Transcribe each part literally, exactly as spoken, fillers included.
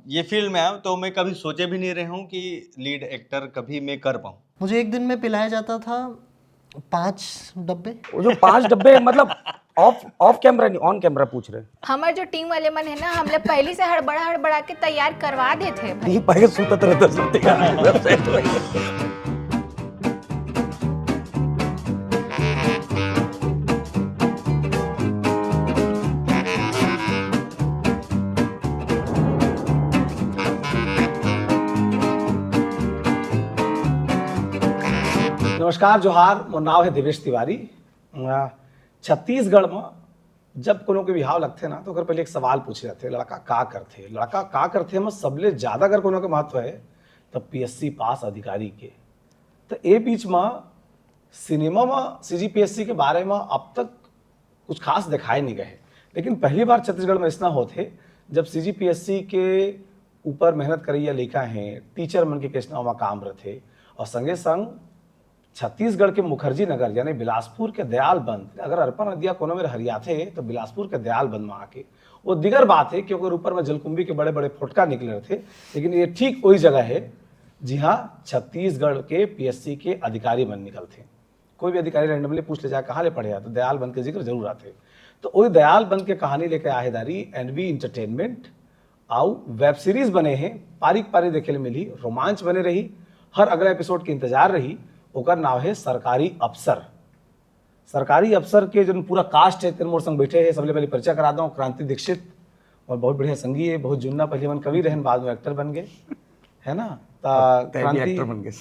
ये फील्ड में आया हूँ तो मैं कभी सोचे भी नहीं रहा हूँ कि लीड एक्टर कभी मैं कर पाऊँ। मुझे एक दिन में पिलाया जाता था पाँच डब्बे। वो जो पांच डब्बे, मतलब, ऑफ ऑफ कैमरा नहीं, ऑन कैमरा पूछ रहे हैं। हमार जो टीम वाले मन है ना, हमला पहली से हड़बड़ा हड़बड़ा के तैयार करवा देथे भाई। ये पहले सुतत रहता सब तैयार वेबसाइट में। नमस्कार, जोहार, मोर नाव है देवेश तिवारी। अ, छत्तीसगढ़ म जब कोनो के बिहाव लगथे ना, तो ओकर पहले एक सवाल पूछे जाथे, "लड़का का करथे?" लड़का का करथे म सबले ज्यादा अगर कोनो के महत्व है, तब पीएससी पास अधिकारी के। तो ए बीच म सिनेमा म सीजीपीएससी के बारे म अब तक कुछ खास दिखाए नहीं गए, लेकिन पहली बार छत्तीसगढ़ में ऐसा होथे, जब सीजीपीएससी के ऊपर मेहनत करैया लइका हैं, टीचर मन के कैसना वहाँ काम रथे, और संगे संग छत्तीसगढ़ के मुखर्जी नगर यानी बिलासपुर के दयालबंद, अगर अरपा नदिया कोनो मेर हरियाथे तो बिलासपुर के दयालबंद में आके। वो दिगर बात है कि ओकर ऊपर में जलकुंभी के बड़े बड़े फोटका निकले रहथे, लेकिन ये ठीक वही जगह है जिहाँ छत्तीसगढ़ के पीएससी के अधिकारी मन निकलथे। कोई भी अधिकारी रैंडमली पूछ ले जाए कहाँ ले पढ़े आ, तो दयालबंद के जिक्र जरूर आथे। तो वही दयालबंद के कहानी लेके आहे दारी एनवी एंटरटेनमेंट, अउ वेब सीरीज बने हे, पारी के पारी देखे ले मिलही, रोमांच बने रही, हर अगला एपिसोड के इंतजार रही। ओकर नाव है सरकारी अफसर। सरकारी अफसर के जो पूरा कास्ट है, तेन मोर संग बैठे हैं, सबले पहले परिचय करा दो, क्रांति दीक्षित, और बहुत बढ़िया संगी है, बहुत जुन्ना, पहले मन कवि रहन, बाद में एक्टर बन गए, है ना? ता तै भी क्रांति एक्टर बन गए।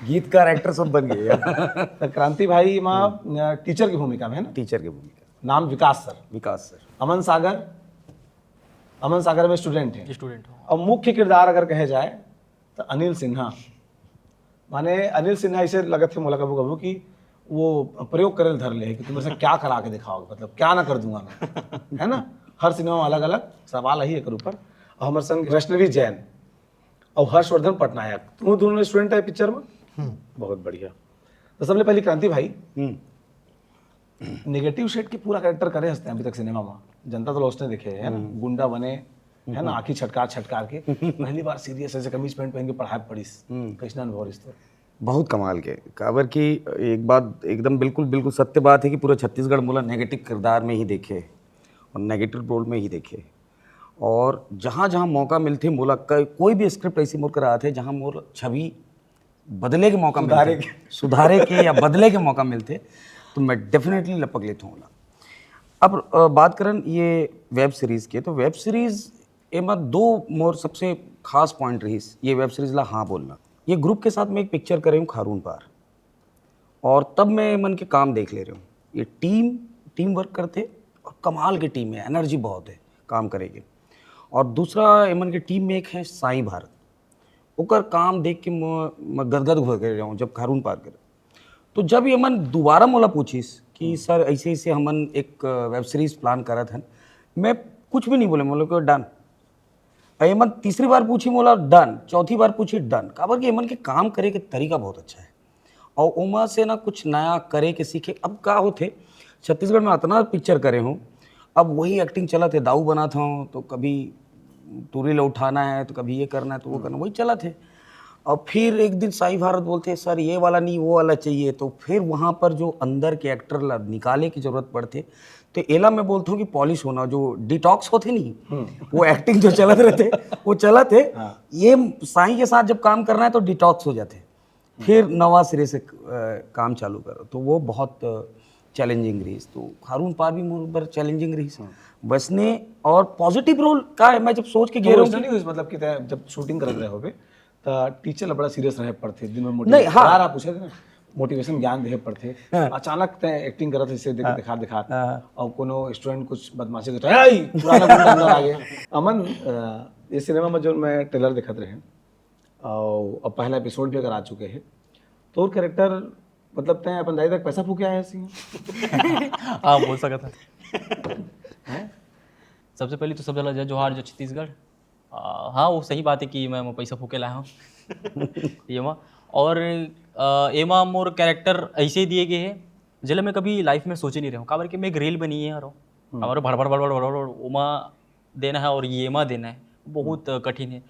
गीतकार, एक्टर सब बन गए यार। तो क्रांति भाई माँ टीचर की भूमिका में है ना? टीचर की भूमिका। नाम विकास सर। विकास सर। अमन सागर, अमन सागर में स्टूडेंट है। स्टूडेंट हो। और मुख्य किरदार अगर कहे जाए तो अनिल सिन्हा, माने अनिल सिन्हा ऐसे लगत है मोला कभू कभू कि वो प्रयोग करे धर ले है कि तुम ऐसा क्या करा के दिखाओगे, मतलब क्या ना कर दूंगा मैं, है ना? हर सिनेमा में अलग अलग सवाल है एक ऊपर। और हमारे संग वैष्णवी जैन और हर्षवर्धन पटनायक, तुम दोनों स्टूडेंट है पिक्चर में। बहुत बढ़िया। तो सबले पहले क्रांति भाई, हम्म। नेगेटिव शेड के पूरा कैरेक्टर करे हंसते हैं अभी तक सिनेमा में, जनता तो लोस्ट ने देखे है ना, गुंडा बने है ना, आंखी छटकार छटकार के। पहली बार सीरियस ऐसे कमीज पैंट पहन के पढ़ाई पढ़िस, कैसना अनुभव रिस तो? बहुत कमाल के। काबर कि एक बात एकदम बिल्कुल, बिल्कुल सत्य बात है कि पूरा छत्तीसगढ़ मोला नेगेटिव किरदार में ही देखे और नेगेटिव रोल में ही देखे। और जहाँ जहाँ मौका मिलथे मोला, क-, कोई भी स्क्रिप्ट ऐसी मोर करा आथे जहाँ मोर छवि बदले के मौका सुधारे मिलथे, सुधारे के या बदले के मौका मिलथे, तो मैं डेफिनेटली लपक लेता हूँ ओला। अब अ, बात करन ये वेब सीरीज के, तो वेब सीरीज एमा दो मोर सबसे खास पॉइंट रहिस ये वेब सीरीज ला हाँ बोलना। ये ग्रुप के साथ मैं एक पिक्चर करे हूँ खारून पार, और तब मैं मन के काम देख ले रहे हूँ। ये टीम, टीम वर्क करते और कमाल के टीम है, एनर्जी बहुत है काम करे के। और दूसरा एमन के टीम में एक है साईं भारत, ओकर काम देख के म-, मैं गदगद हो गए रहूँ जब खारून पार करे। तो जब ये मन दोबारा मोला पूछिस कि सर ऐसे ऐसे हमन एक वेब सीरीज प्लान करत हन, मैं कुछ भी नहीं बोले, मोला को डन। ये मन तीसरी बार पूछी मोला डन, चौथी बार पूछी डन, काबर कि ये मन के काम करे के तरीका बहुत अच्छा है और ओमा से ना कुछ नया करे के सीखे। अब का होथे, छत्तीसगढ़ में अतना पिक्चर करे हूँ, अब वही एक्टिंग चलत है, दाऊ बनात हूँ तो कभी टूरी ला उठाना है तो कभी ये करना है तो वो करना, वही चलत है। और फिर एक दिन साईं भारत बोलते हैं, सर ये वाला नहीं, वो वाला चाहिए, तो फिर वहाँ पर जो अंदर के एक्टर ला निकाले की जरूरत पड़थे। तो एला मैं बोलता हूँ कि पॉलिश होना, जो डिटॉक्स होते नहीं, वो एक्टिंग जो चलत रहते, वो चलत है। ये साईं के साथ जब काम करना है तो डिटॉक्स हो जाते, फिर नवा सिरे से अ, काम चालू करो, तो वो बहुत चैलेंजिंग रही। तो खारून पार भी मोर ऊपर चैलेंजिंग रही। वैसने और पॉजिटिव रोल का है, मैं जब सोच के गए तो रहूँ वैसा नहीं हुई, मतलब कि तै जब शूटिंग करत रहे होबे, त टीचर ला बड़ा सीरियस रहे पड़थे, दिन में नहीं, हाँ। आप पूछे थे ना, मोटिवेशन ज्ञान देहे पड़थे। अचानक तय एक्टिंग करत इसे देख दिखा दिखा हाँ। और कोनो स्टूडेंट कुछ बदमाशी करता है, "आई, पुराना गुंडा अंदर आ गया।" अमन, अ, ये सिनेमा में जो मैं ट्रेलर देखत रहे और अब पहला एपिसोड भी अगर आ चुके हैं, तो कैरेक्टर, मतलब तय अपन दाई तक पैसा फूके आया है सिंह? हाँ, बोल सकत है। सबसे पहले तो सब ला जय जोहार, जय छत्तीसगढ़। आ, हाँ, वो सही बात है कि मैं, मैं पैसा फूके लाया हूँ। ये मा और आ, एमा मोर कैरेक्टर ऐसे ही दिए गए हैं, जेला मैं कभी लाइफ में सोचे नहीं रहे हूँ, काबर कि मैं एक रील बनी है हरो, हमारे भड़ भड़ भड़ भड़ भड़ भड़, ओमा देना है और ये मा देना है, बहुत कठिन है।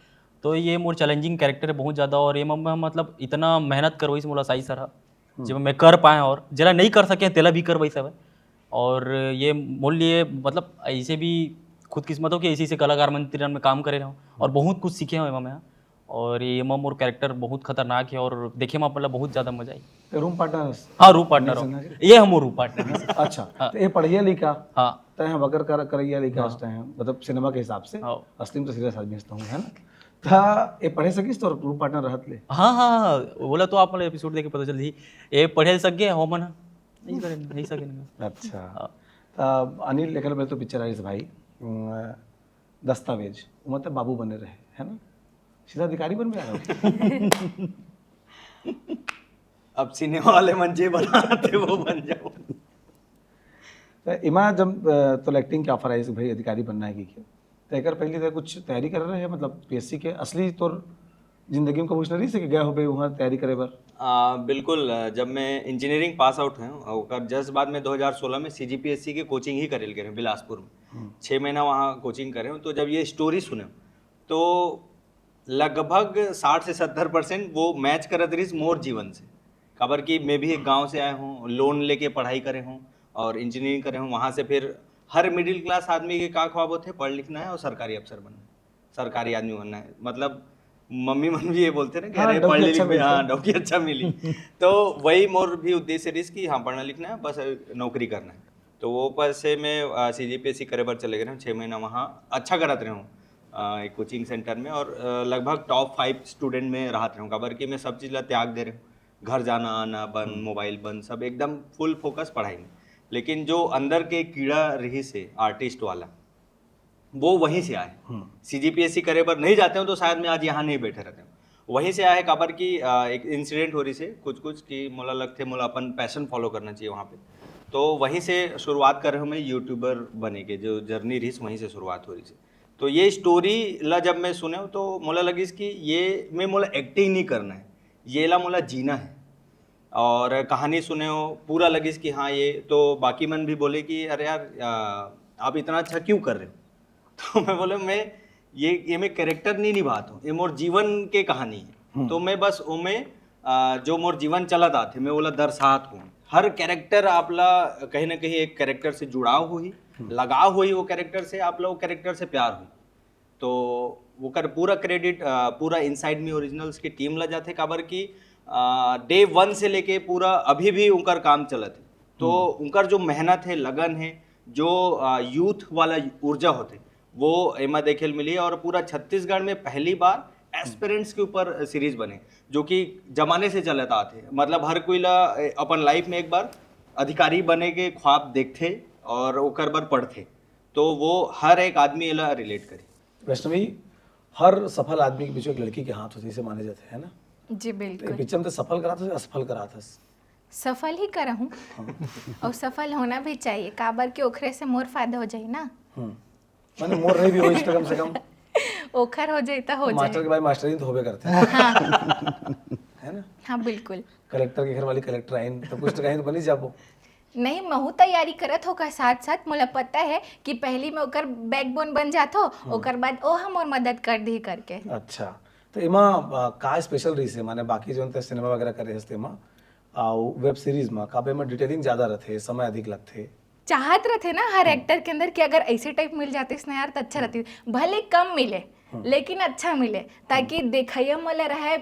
तो ये मोर चैलेंजिंग कैरेक्टर है बहुत ज़्यादा, और ये मा मैं, मतलब, इतना मेहनत करवाइस मोला साई सर ह, जेमा मैं कर पाए, और जेला नहीं कर सके तेला भी करवाइस हवय। और ये मोर लिए, मतलब, ऐसे भी खुद किस्मत हो कि ऐसे ऐसे कलाकार मन तीर में काम करे रहूँ और बहुत कुछ सीखे हूँ एमा मैं। और ये एमा मोर कैरेक्टर बहुत खतरनाक है और देखे में मतलब बहुत ज़्यादा मजा आई। Room partner. हाँ, रूम पार्टनर हो। ये हम रूम पार्टनर। अच्छा, तो ये पढ़िया लिखा, हाँ। तय वकर कर करैया लिखा, मतलब सिनेमा के हिसाब से। हाँ। असली में तो सीरियस आदमी हूँ, है ना? था ये पढ़े सकिस तो रूम पार्टनर रहत ले। हाँ हाँ हाँ, बोला तो आप मतलब एपिसोड देख के पता चल दी, ये पढ़े सक गए हो मन, नहीं करे, नहीं सके नहीं। अच्छा। त अनिल, एकर में तो पिक्चर आइस भाई, अम, दस्तावेज, वो मतलब बाबू बने रहे, है ना? सीधा अधिकारी बन में आए हो। अब सिनेमा वाले मन जे बनाते वो बन जाओ। तो इमा जब अ, तो एक्टिंग के ऑफर आइस भाई अधिकारी बनना है कि क्या, तो एकर पहले तो कुछ तैयारी कर रहे हैं, मतलब पीएससी के असली तौर जिंदगी में कमिश्नरी से गए हो वहाँ तैयारी करे बर? आ, बिल्कुल। अ, जब मैं इंजीनियरिंग पास आउट हुआ हूँ, ओकर जस्ट बाद में दो हज़ार सोलह में सीजीपीएससी के कोचिंग ही करे गए रहे बिलासपुर में। छः महीना वहाँ कोचिंग करे हूँ। तो जब ये स्टोरी सुने तो लगभग साठ से सत्तर परसेंट वो मैच करत रहिस मोर जीवन से। काबर कि मैं भी एक गांव से आया हूँ, लोन लेके पढ़ाई करे हूँ और इंजीनियरिंग करे हूँ। वहाँ से फिर हर मिडिल क्लास आदमी के का ख्वाब होते, पढ़ लिखना है और सरकारी अफसर बनना है, सरकारी आदमी बनना है। मतलब मम्मी मन भी ये बोलते ना कि हाँ, अरे डौकी पढ़ लिख अच्छा में, मिलता हाँ है। डौकी अच्छा मिली। तो वही मोर भी उद्देश्य रहिस कि हाँ पढ़ना लिखना है, बस नौकरी करना है। तो वो पर से मैं सीजीपीएससी करे बर चले गए रहूँ, छः महीना वहाँ अच्छा करत रहूँ अ, एक कोचिंग सेंटर में, और अ, लगभग टॉप फाइव स्टूडेंट में रहत रहूँ। काबर कि मैं सब चीज़ ला त्याग दे रहे हूँ, घर जाना आना बंद, मोबाइल बंद, सब एकदम फुल फोकस पढ़ाई में। लेकिन जो अंदर के कीड़ा रहिस हे आर्टिस्ट वाला, वो वहीं से आए। सीजीपीएससी करे बर नहीं जाते हो तो शायद मैं आज यहाँ नहीं बैठे रहते हूँ। वहीं से आए, काबर कि अ, एक इंसिडेंट हो रहिस हे कुछ कुछ कि मोला लगथे मोला अपन पैशन फॉलो करना चाहिए वहाँ पे। तो वहीं से शुरुआत करे हूँ मैं यूट्यूबर बने के, जो जर्नी रहिस वहीं से शुरुआत हो रहिस हे। तो ये स्टोरी ला जब मैं सुने तो मोला लगिस कि ये में मोला एक्टिंग नहीं करना है, ये ला मोला जीना है। और कहानी सुने हो पूरा लगिस कि हाँ ये तो, बाकी मन भी बोले कि अरे यार आ, आप इतना अच्छा क्यों कर रहे हो? तो मैं बोले मैं ये ये मैं कैरेक्टर नहीं निभात हूँ, ये मोर जीवन के कहानी है। तो मैं बस ओमे आ, जो मोर जीवन चलत आथे मैं ओला दर्शात हूँ। हर कैरेक्टर आप ला कहीं ना कहीं एक कैरेक्टर से जुड़ाव होही, लगाव होही वो कैरेक्टर से, आप ला वो कैरेक्टर से प्यार होही। तो ओकर पूरा क्रेडिट पूरा इनसाइड मी ओरिजिनल्स की टीम ला जाथे, काबर कि डे वन से लेके पूरा अभी भी उनकर काम चलत है। तो उनकर जो मेहनत है, लगन है, जो यूथ वाला ऊर्जा होथे, वो एमा देखे ल मिली। और पूरा छत्तीसगढ़ में पहली बार एस्पिरेंट्स के ऊपर सीरीज बने, जो कि जमाने से चलत आत हे। मतलब हर कोई ला ए, अपन लाइफ में एक बार अधिकारी बने के ख्वाब देखथे और ओकर बर पढ़थे, तो वो हर एक आदमी एला रिलेट करी। वैष्णवी, हर सफल आदमी के पीछे एक लड़की के हाथ होथे, इसे माने जाथे, है ना? जी तो बिल्कुल। पिक्चर में तो सफल करात हस, असफल करात हस? सफल ही करहूँ, और सफल होना भी चाहिए, काबर कि ओखरे से मोर फायदा हो जाए ना। हम्म। माने मोर नहीं भी होइस तो कम से कम ओखर हो जाए तो हो मास्टर जाए। के भाई मास्टर ही तो होबे करते हैं, है ना? हाँ बिल्कुल। कलेक्टर के घर वाली कलेक्टर आइन तो कुछ तो कहीं तो बनी जाबो। नहीं, महू तैयारी करत हो का साथ साथ, मोला पता है कि पहली मैं ओकर बैकबोन बन जात हो, ओकर बाद ओ हमर मदद कर दी करके। अच्छा, तो एमा अ, का स्पेशल रहिस हे, माने बाकी जोन ते सिनेमा वगैरह करे हस तेमा, अउ वेब सीरीज मा का एमा डिटेलिंग ज्यादा रथे, समय अधिक लगथे? चाहत रथे ना हर एक्टर के अंदर कि अगर ऐसे टाइप मिल जातिस ना यार तो अच्छा रहती, भले कम मिले लेकिन अच्छा मिले, ताकि देखैया मोला रहे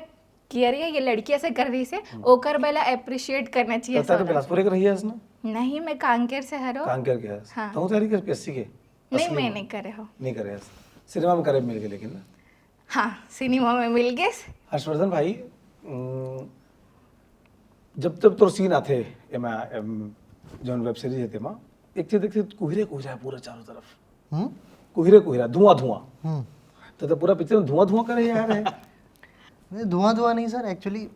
कि अरे ये लड़की ऐसे कर रही से, ओकर बेला अप्रिशिएट करना चाहिए तो तैं तो सारा। बिलासपुर के रही हस ना? नहीं, मैं कांकेर से हरो। कांकेर के हस? हाँ। तो तैयारी कर पीएससी के? नहीं, असली मैं में? नहीं करे हो। नहीं करे हस। सिनेमा में करे मिल गए लेकिन ना? हाँ, सिनेमा में मिल गए। हर्षवर्धन भाई, उम, जब जब तोर सीन आथे एमा, एम, जौन वेब सीरीज है तेमा, एक चीज देखते कुहरे कुहरा है पूरा चारों तरफ। हम्म? कुहरे कुहरा, धुआं धुआं। हम्म। तो, तो पूरा पिक्चर में धुआं धुआं करे यार है। नहीं, धुआं धुआं नहीं सर, एक्चुअली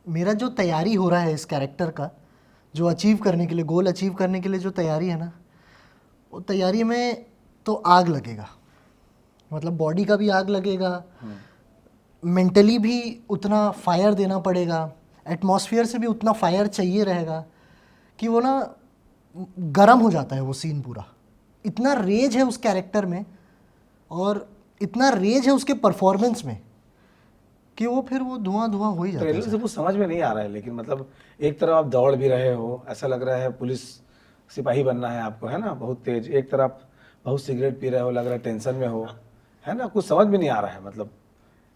मेरा जो तैयारी हो रहा है इस कैरेक्टर का, जो अचीव करने के लिए, गोल अचीव करने के लिए जो तैयारी है ना, वो तैयारी में तो आग लगेगा, मतलब बॉडी का भी आग लगेगा, मेंटली भी उतना फायर देना पड़ेगा, एटमॉस्फेयर से भी उतना फायर चाहिए रहेगा कि वो ना गर्म हो जाता है वो सीन पूरा। इतना रेज है उस कैरेक्टर में और इतना रेज है उसके परफॉर्मेंस में कि वो फिर वो धुआं धुआं हो ही जाता ट्रेलर है। से कुछ समझ में नहीं आ रहा है, लेकिन मतलब एक तरफ आप दौड़ भी रहे हो, ऐसा लग रहा है पुलिस सिपाही बनना है आपको, है ना, बहुत तेज। एक तरफ बहुत सिगरेट पी रहे हो, लग रहा है टेंशन में हो, है ना, कुछ समझ में नहीं आ रहा है मतलब।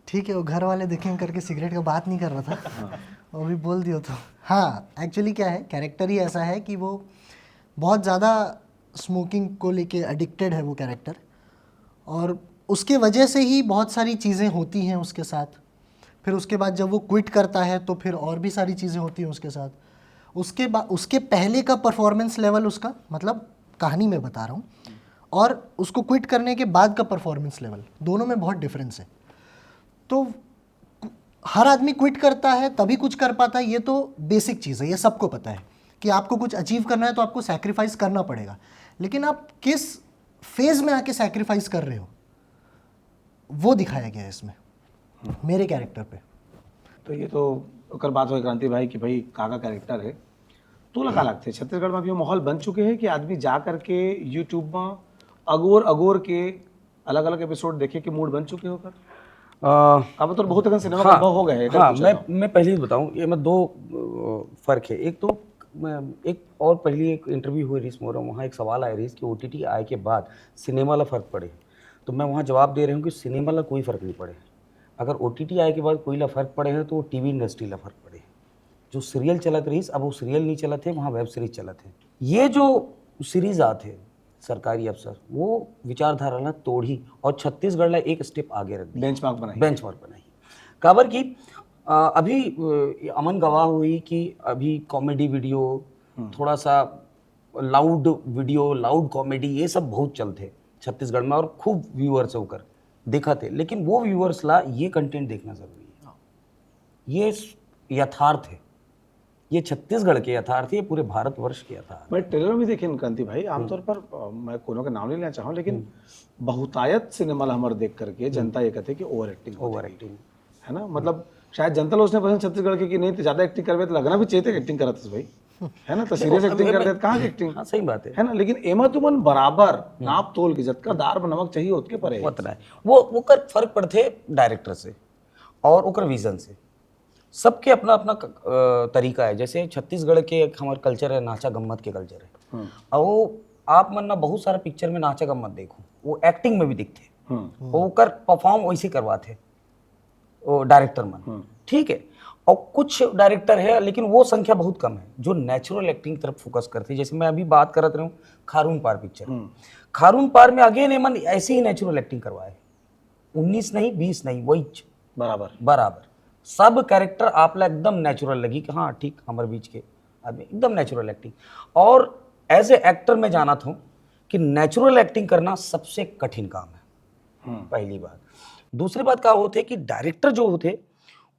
ठीक है, वो घर वाले देखेंगे करके सिगरेट का बात नहीं कर रहा था, वो भी बोल दियो तो। हाँ, एक्चुअली क्या है, कैरेक्टर ही ऐसा है कि वो बहुत ज़्यादा स्मोकिंग को लेके एडिक्टेड है वो कैरेक्टर, और उसके वजह से ही बहुत सारी चीज़ें होती हैं उसके साथ। फिर उसके बाद जब वो क्विट करता है तो फिर और भी सारी चीज़ें होती हैं उसके साथ। उसके बाद, उसके पहले का परफॉर्मेंस लेवल उसका, मतलब कहानी में बता रहा हूँ, और उसको क्विट करने के बाद का परफॉर्मेंस लेवल, दोनों में बहुत डिफरेंस है। तो हर आदमी क्विट करता है तभी कुछ कर पाता है, ये तो बेसिक चीज़ है, ये सबको पता है कि आपको कुछ अचीव करना है तो आपको सैक्रिफाइस करना पड़ेगा। लेकिन आप किस फेज में आके सैक्रिफाइस कर रहे हो, वो दिखाया गया है इसमें मेरे कैरेक्टर पे। तो ये तो ओकर बात हो क्रांति भाई कि भाई काका कैरेक्टर है। तोला का लगथे, छत्तीसगढ़ में अभी वो माहौल बन चुके हैं कि आदमी जा करके यूट्यूब में अगोर अगोर के अलग अलग एपिसोड देखे के मूड बन चुके हो कर? आ, अब तो बहुत अकन सिनेमा हाँ, अनुभव हो गए हैं, हाँ, कुछ मैं अलग। मैं पहले ही बताऊँ, ये मैं दो अ, फर्क है। एक तो मैं एक और पहली एक इंटरव्यू हुई रिस मोरो, वहाँ एक सवाल आया रिस कि ओटीटी आए के बाद सिनेमा ला फर्क पड़े। तो मैं वहाँ जवाब दे रहे हूँ कि सिनेमा ला कोई फर्क नहीं पड़े। अगर ओटीटी आए के बाद कोई ला फर्क पड़े है तो वो टीवी इंडस्ट्री ला फर्क पड़े। जो सीरियल चलत रहीस, अब वो सीरियल नहीं चलत है, वहाँ वेब सीरीज चलत है। ये जो सीरीज आत है सरकारी अफसर, वो विचारधारा ला तोड़ही और छत्तीसगढ़ ला एक स्टेप आगे रख दी, बेंचमार्क बनाई। बेंचमार्क बनाई। काबर कि अ, अभी अ, अमन गवाह हुई कि अभी कॉमेडी वीडियो, थोड़ा सा लाउड वीडियो, लाउड कॉमेडी, ये सब बहुत चलते छत्तीसगढ़ में और खूब व्यूअर्स है ओकर देखा थे, लेकिन वो व्यूअर्स ला ये कंटेंट देखना जरूरी है। ये स- यथार्थ है, ये छत्तीसगढ़ के यथार्थ है, ये पूरे भारतवर्ष के यथार्थ। मैं ट्रेलर में देखे क्रांति भाई, आमतौर पर अ, मैं कोनो का नाम नहीं लेना चाहूँ, लेकिन बहुतायत सिनेमा ला हमर देख करके जनता ये कहते कि ओवर एक्टिंग, ओवर एक्टिंग। है ना, मतलब शायद जनता लोग उसने पसंद छत्तीसगढ़ के कि नहीं तो ज्यादा एक्टिंग करबे तो लगना भी चाहिए कि एक्टिंग करत है भाई, है ना, तो सीरियस एक्टिंग करते हैं, कहाँ की एक्टिंग? हाँ, सही बात है। है ना, लेकिन एमा तुमन बराबर नाप तोल के जतका दार बनावक चाहिए ओतके परे। उतना है। वो ओकर फर्क पड़ते डायरेक्टर से और ओकर विजन से। सबके अपना अपना क- अ, तरीका है। जैसे छत्तीसगढ़ के एक हमार कल्चर है, नाचा गम्मत के कल्चर है। और वो आप मन ना बहुत सारा पिक्चर में नाचा गम्मत देखो, वो एक्टिंग में भी दिखते। हम्म। वो ओकर परफॉर्म वैसे करवाते वो डायरेक्टर मन, ठीक है। और कुछ डायरेक्टर है, लेकिन वो संख्या बहुत कम है जो नेचुरल एक्टिंग तरफ फोकस करते। जैसे मैं अभी बात करत रहे हूँ खारून पार पिक्चर, खारून पार में अगेन एमन ऐसे ही नेचुरल एक्टिंग करवाए, उन्नीस नहीं, बीस नहीं, वही बराबर। बराबर। सब कैरेक्टर आप ला एकदम नेचुरल लगी कि हाँ, ठीक, हमारे बीच के आदमी, एकदम नेचुरल एक्टिंग। और एज ए एक्टर मैं जानत हूँ कि नेचुरल एक्टिंग करना सबसे कठिन काम है, पहली बात। दूसरी बात का होते कि डायरेक्टर जो होते,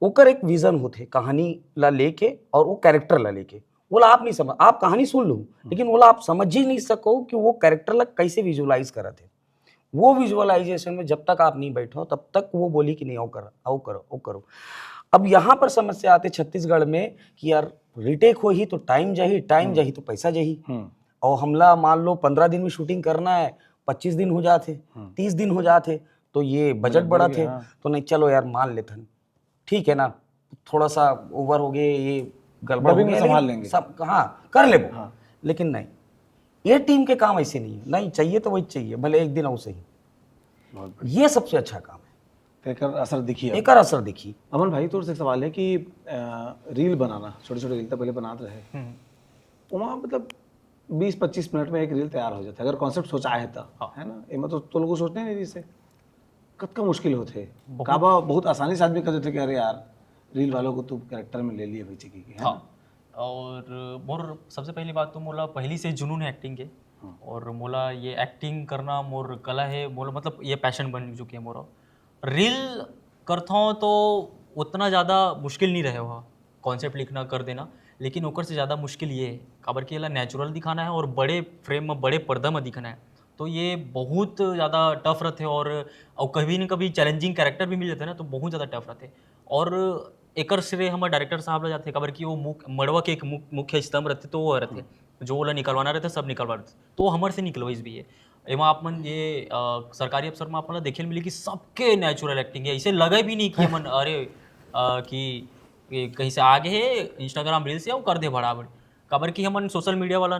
ओकर एक विजन होते कहानी ला लेके और वो कैरेक्टर ला लेके। वो ला आप नहीं समझ, आप कहानी सुन लो, लेकिन वो ला आप समझ ही नहीं सको कि वो कैरेक्टर ला कैसे विजुअलाइज करत है। वो विजुअलाइजेशन में जब तक आप नहीं बैठो, तब तक वो बोली कि नहीं, आओ करो, आओ करो, आओ करो। अब यहाँ पर समस्या आते छत्तीसगढ़ में कि यार, रिटेक हो ही तो टाइम जाही, टाइम जाही तो पैसा जाही। और हमला मान लो पंद्रह दिन में शूटिंग करना है, पच्चीस दिन हो जाते, तीस दिन हो जाते, तो ये बजट बढ़ा थे। तो नहीं, चलो यार, मान लेथन, ठीक है ना, थोड़ा सा ओवर हो गए, ये गड़बड़ हो डबिंग में गया, संभाल लेकिन लेंगे। सब, हाँ, कर लेबो। लेकिन नहीं, ये टीम के काम ऐसे नहीं है। नहीं चाहिए तो वही चाहिए, भले एक दिन और सही। ये सबसे अच्छा काम है। तो एकर असर दिखी अब। एकर असर दिखी। अमन भाई, तोर से एक सवाल है कि अ, रील बनाना, छोटे छोटे रील तो पहले बनात रहे, वहाँ मतलब बीस पच्चीस मिनट में एक रील तैयार हो जाता है, अगर कॉन्सेप्ट सोचा है तो, है ना? एमा तो, तो लोगों सोचने नहीं, जैसे कतका मुश्किल होते। काबा बहुत आसानी से आदमी कह देते कि अरे यार, रील वालों को तू कैरेक्टर में ले लिए भाई, चिकी के, है ना? हाँ। और मोर सबसे पहली बात तो मोला पहली से जुनून है एक्टिंग के, और मोला ये एक्टिंग करना मोर कला है, मोला मतलब ये पैशन बन चुके है मोर। रील करथों तो उतना ज़्यादा मुश्किल नहीं रहे हुआ, कॉन्सेप्ट लिखना कर देना, लेकिन ओकर से ज़्यादा मुश्किल ये है, काबर कि एला नेचुरल दिखाना है और बड़े फ्रेम में, बड़े पर्दा में दिखाना है, तो ये बहुत ज़्यादा टफ रहते। और, और कभी ना कभी चैलेंजिंग कैरेक्टर भी मिल जाते हैं ना, तो बहुत ज़्यादा टफ रहते। और एकर श्रेय हमर डायरेक्टर साहब ला जाते, काबर कि वो मुख-, मड़वा के एक मुख-, मुख्य स्तंभ रहते, तो वो रहते, जो ओला निकलवाना रहते, सब निकलवा देते, तो वो हमर से निकलवाइस भी है। एमा आप मन ये अ, सरकारी अफसर में आप मन ला देखे ल मिली कि सबके नेचुरल एक्टिंग है, ऐसे लगे भी नहीं कि हमन अरे अ, कि ये कहीं से आगे है इंस्टाग्राम रील से अउ कर दे बड़ा बड़ी। काबर कि हमन सोशल मीडिया वाला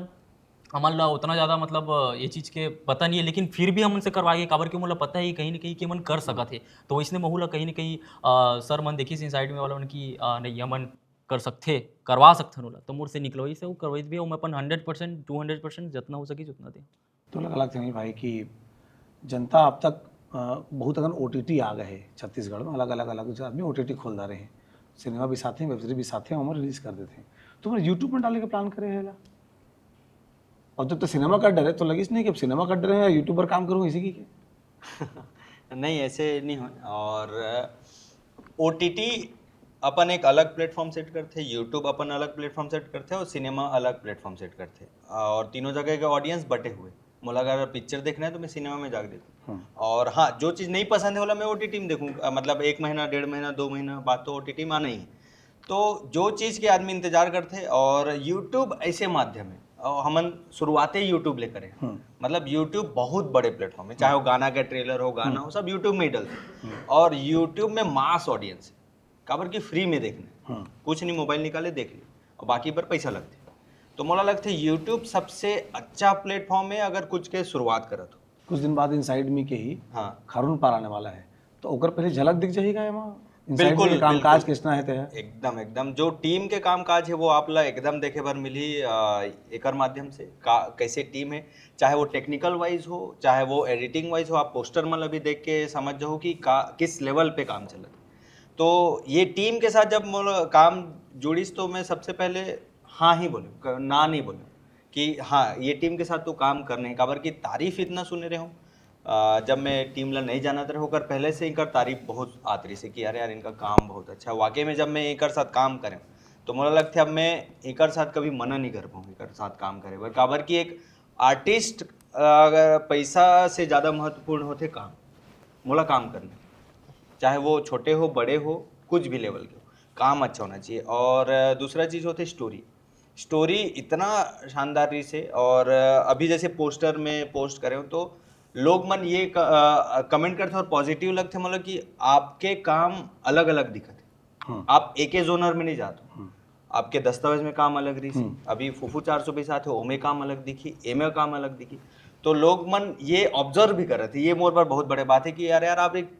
हमन ला उतना ज़्यादा मतलब अ, ये चीज़ के पता नहीं है, लेकिन फिर भी हमन से करवाए, काबर कि मोला पता है कि कहीं ना कहीं कि हमन कर सकत है। तो इसने महू ला कहीं ना कहीं अ, सर मन देखिस साइड में वाला मन कि अ, नहीं, हमन कर सकथे, करवा सकथन ओला, तो मोर से निकलवाइस है, वो करवाइस भी है, मैं अपन hundred percent, two hundred percent जितना हो सके उतना दे। तो लगा लगता नहीं भाई कि जनता अब तक अ, बहुत अकन ओ टी टी आ गए हैं छत्तीसगढ़ में, अलग अलग अलग आदमी ओ टी टी खोल डारे हैं, सिनेमा भी साथ हैं, वेब सीरीज भी साथ हैं, हमन रिलीज कर देते हैं। तो हमन यूट्यूब में डाले के प्लान करे है ला। और जब तो सिनेमा कर डरे तो लगिस नहीं कि अब सिनेमा कर डरे हैं, यूट्यूब पर काम करूँ इसी की क्या? नहीं, ऐसे नहीं हो। और ओ टी टी अपन एक अलग प्लेटफॉर्म सेट करथे, यूट्यूब अपन अलग प्लेटफॉर्म सेट करथे और सिनेमा अलग प्लेटफॉर्म सेट करथे, और तीनों जगह के ऑडियंस बटे हुए। मोला अगर पिक्चर देखना है तो मैं सिनेमा में जाके देखूँ। और हाँ, जो चीज़ नहीं पसंद है, बोला, मैं ओ टी टी में देखूँ। अ, मतलब, एक महीना, डेढ़ महीना, दो महीना बाद तो ओ टी टी में आना ही है। तो जो चीज़ के आदमी इंतजार करथे, और यूट्यूब ऐसे माध्यम है, और हमन शुरुआते यूट्यूब ले करे। मतलब, यूट्यूब बहुत बड़े प्लेटफॉर्म है, चाहे वो गाना का ट्रेलर हो, गाना हो, सब यूट्यूब में ही डलथे। और यूट्यूब में मास ऑडियंस है, काबर कि फ्री में देखना है, कुछ नहीं, मोबाइल निकाले, देख लिया, और बाकी पर पैसा लगथे। तो मोला लगथे यूट्यूब सबसे अच्छा प्लेटफॉर्म है अगर कुछ के शुरुआत करत हो। कुछ दिन बाद इनसाइड मी के ही हाँ। खारून पार आने वाला है, तो ओकर पहले झलक दिख जाही का एमा? इनसाइड मी बिल्कुल, के कामकाज बिल्कुल। कितना है ते है? एकदम, एकदम। जो टीम के कामकाज है, वो आप ला एकदम देखे बर मिली अ, एकर माध्यम से। का, कैसे टीम है, चाहे वो टेक्निकल वाइज हो, चाहे वो एडिटिंग वाइज हो, आप पोस्टर मन ला भी देख के समझ जाओ कि का, किस लेवल पे काम चलत है। तो ये टीम के साथ जब मोला काम जुड़िस, तो मैं सबसे पहले हाँ ही बोले, क-, ना नहीं बोले कि हाँ, ये टीम के साथ तो काम करने है, काबर कि तारीफ इतना सुने रहे हूँ। अ, जब मैं टीम ला नहीं जानत रहे, ओकर पहले से इनकर तारीफ बहुत आत रही से कि अरे यार, इनका काम बहुत अच्छा है। वाकई में जब मैं एकर साथ काम करें, तो मोला लगथे अब मैं एकर साथ कभी मना नहीं कर पाऊँ एकर साथ काम करे बर, काबर कि एक आर्टिस्ट अगर पैसा से ज़्यादा महत्वपूर्ण होथे काम, मोला काम करने, चाहे वो छोटे हो, बड़े हो, कुछ भी लेवल के हो, काम अच्छा होना चाहिए। और अ, दूसरा चीज़ होथे स्टोरी। स्टोरी इतना शानदार रही से, और अ, अभी जैसे पोस्टर में पोस्ट करे हो, तो लोग मन ये कमेंट करथे और पॉजिटिव लगथे, मतलब कि आपके काम अलग अलग दिखत है। हम्म। आप एके जोनर में नहीं जाते हो। आपके दस्तावेज में काम अलग रही से, अभी फुफू चार सौ बीस आते हो, ओमे काम अलग दिखी, एमे काम अलग दिखी। तो लोग मन ये ऑब्जर्व भी करत है, ये मोर पर बहुत बड़े बात है कि यार, यार, आप एक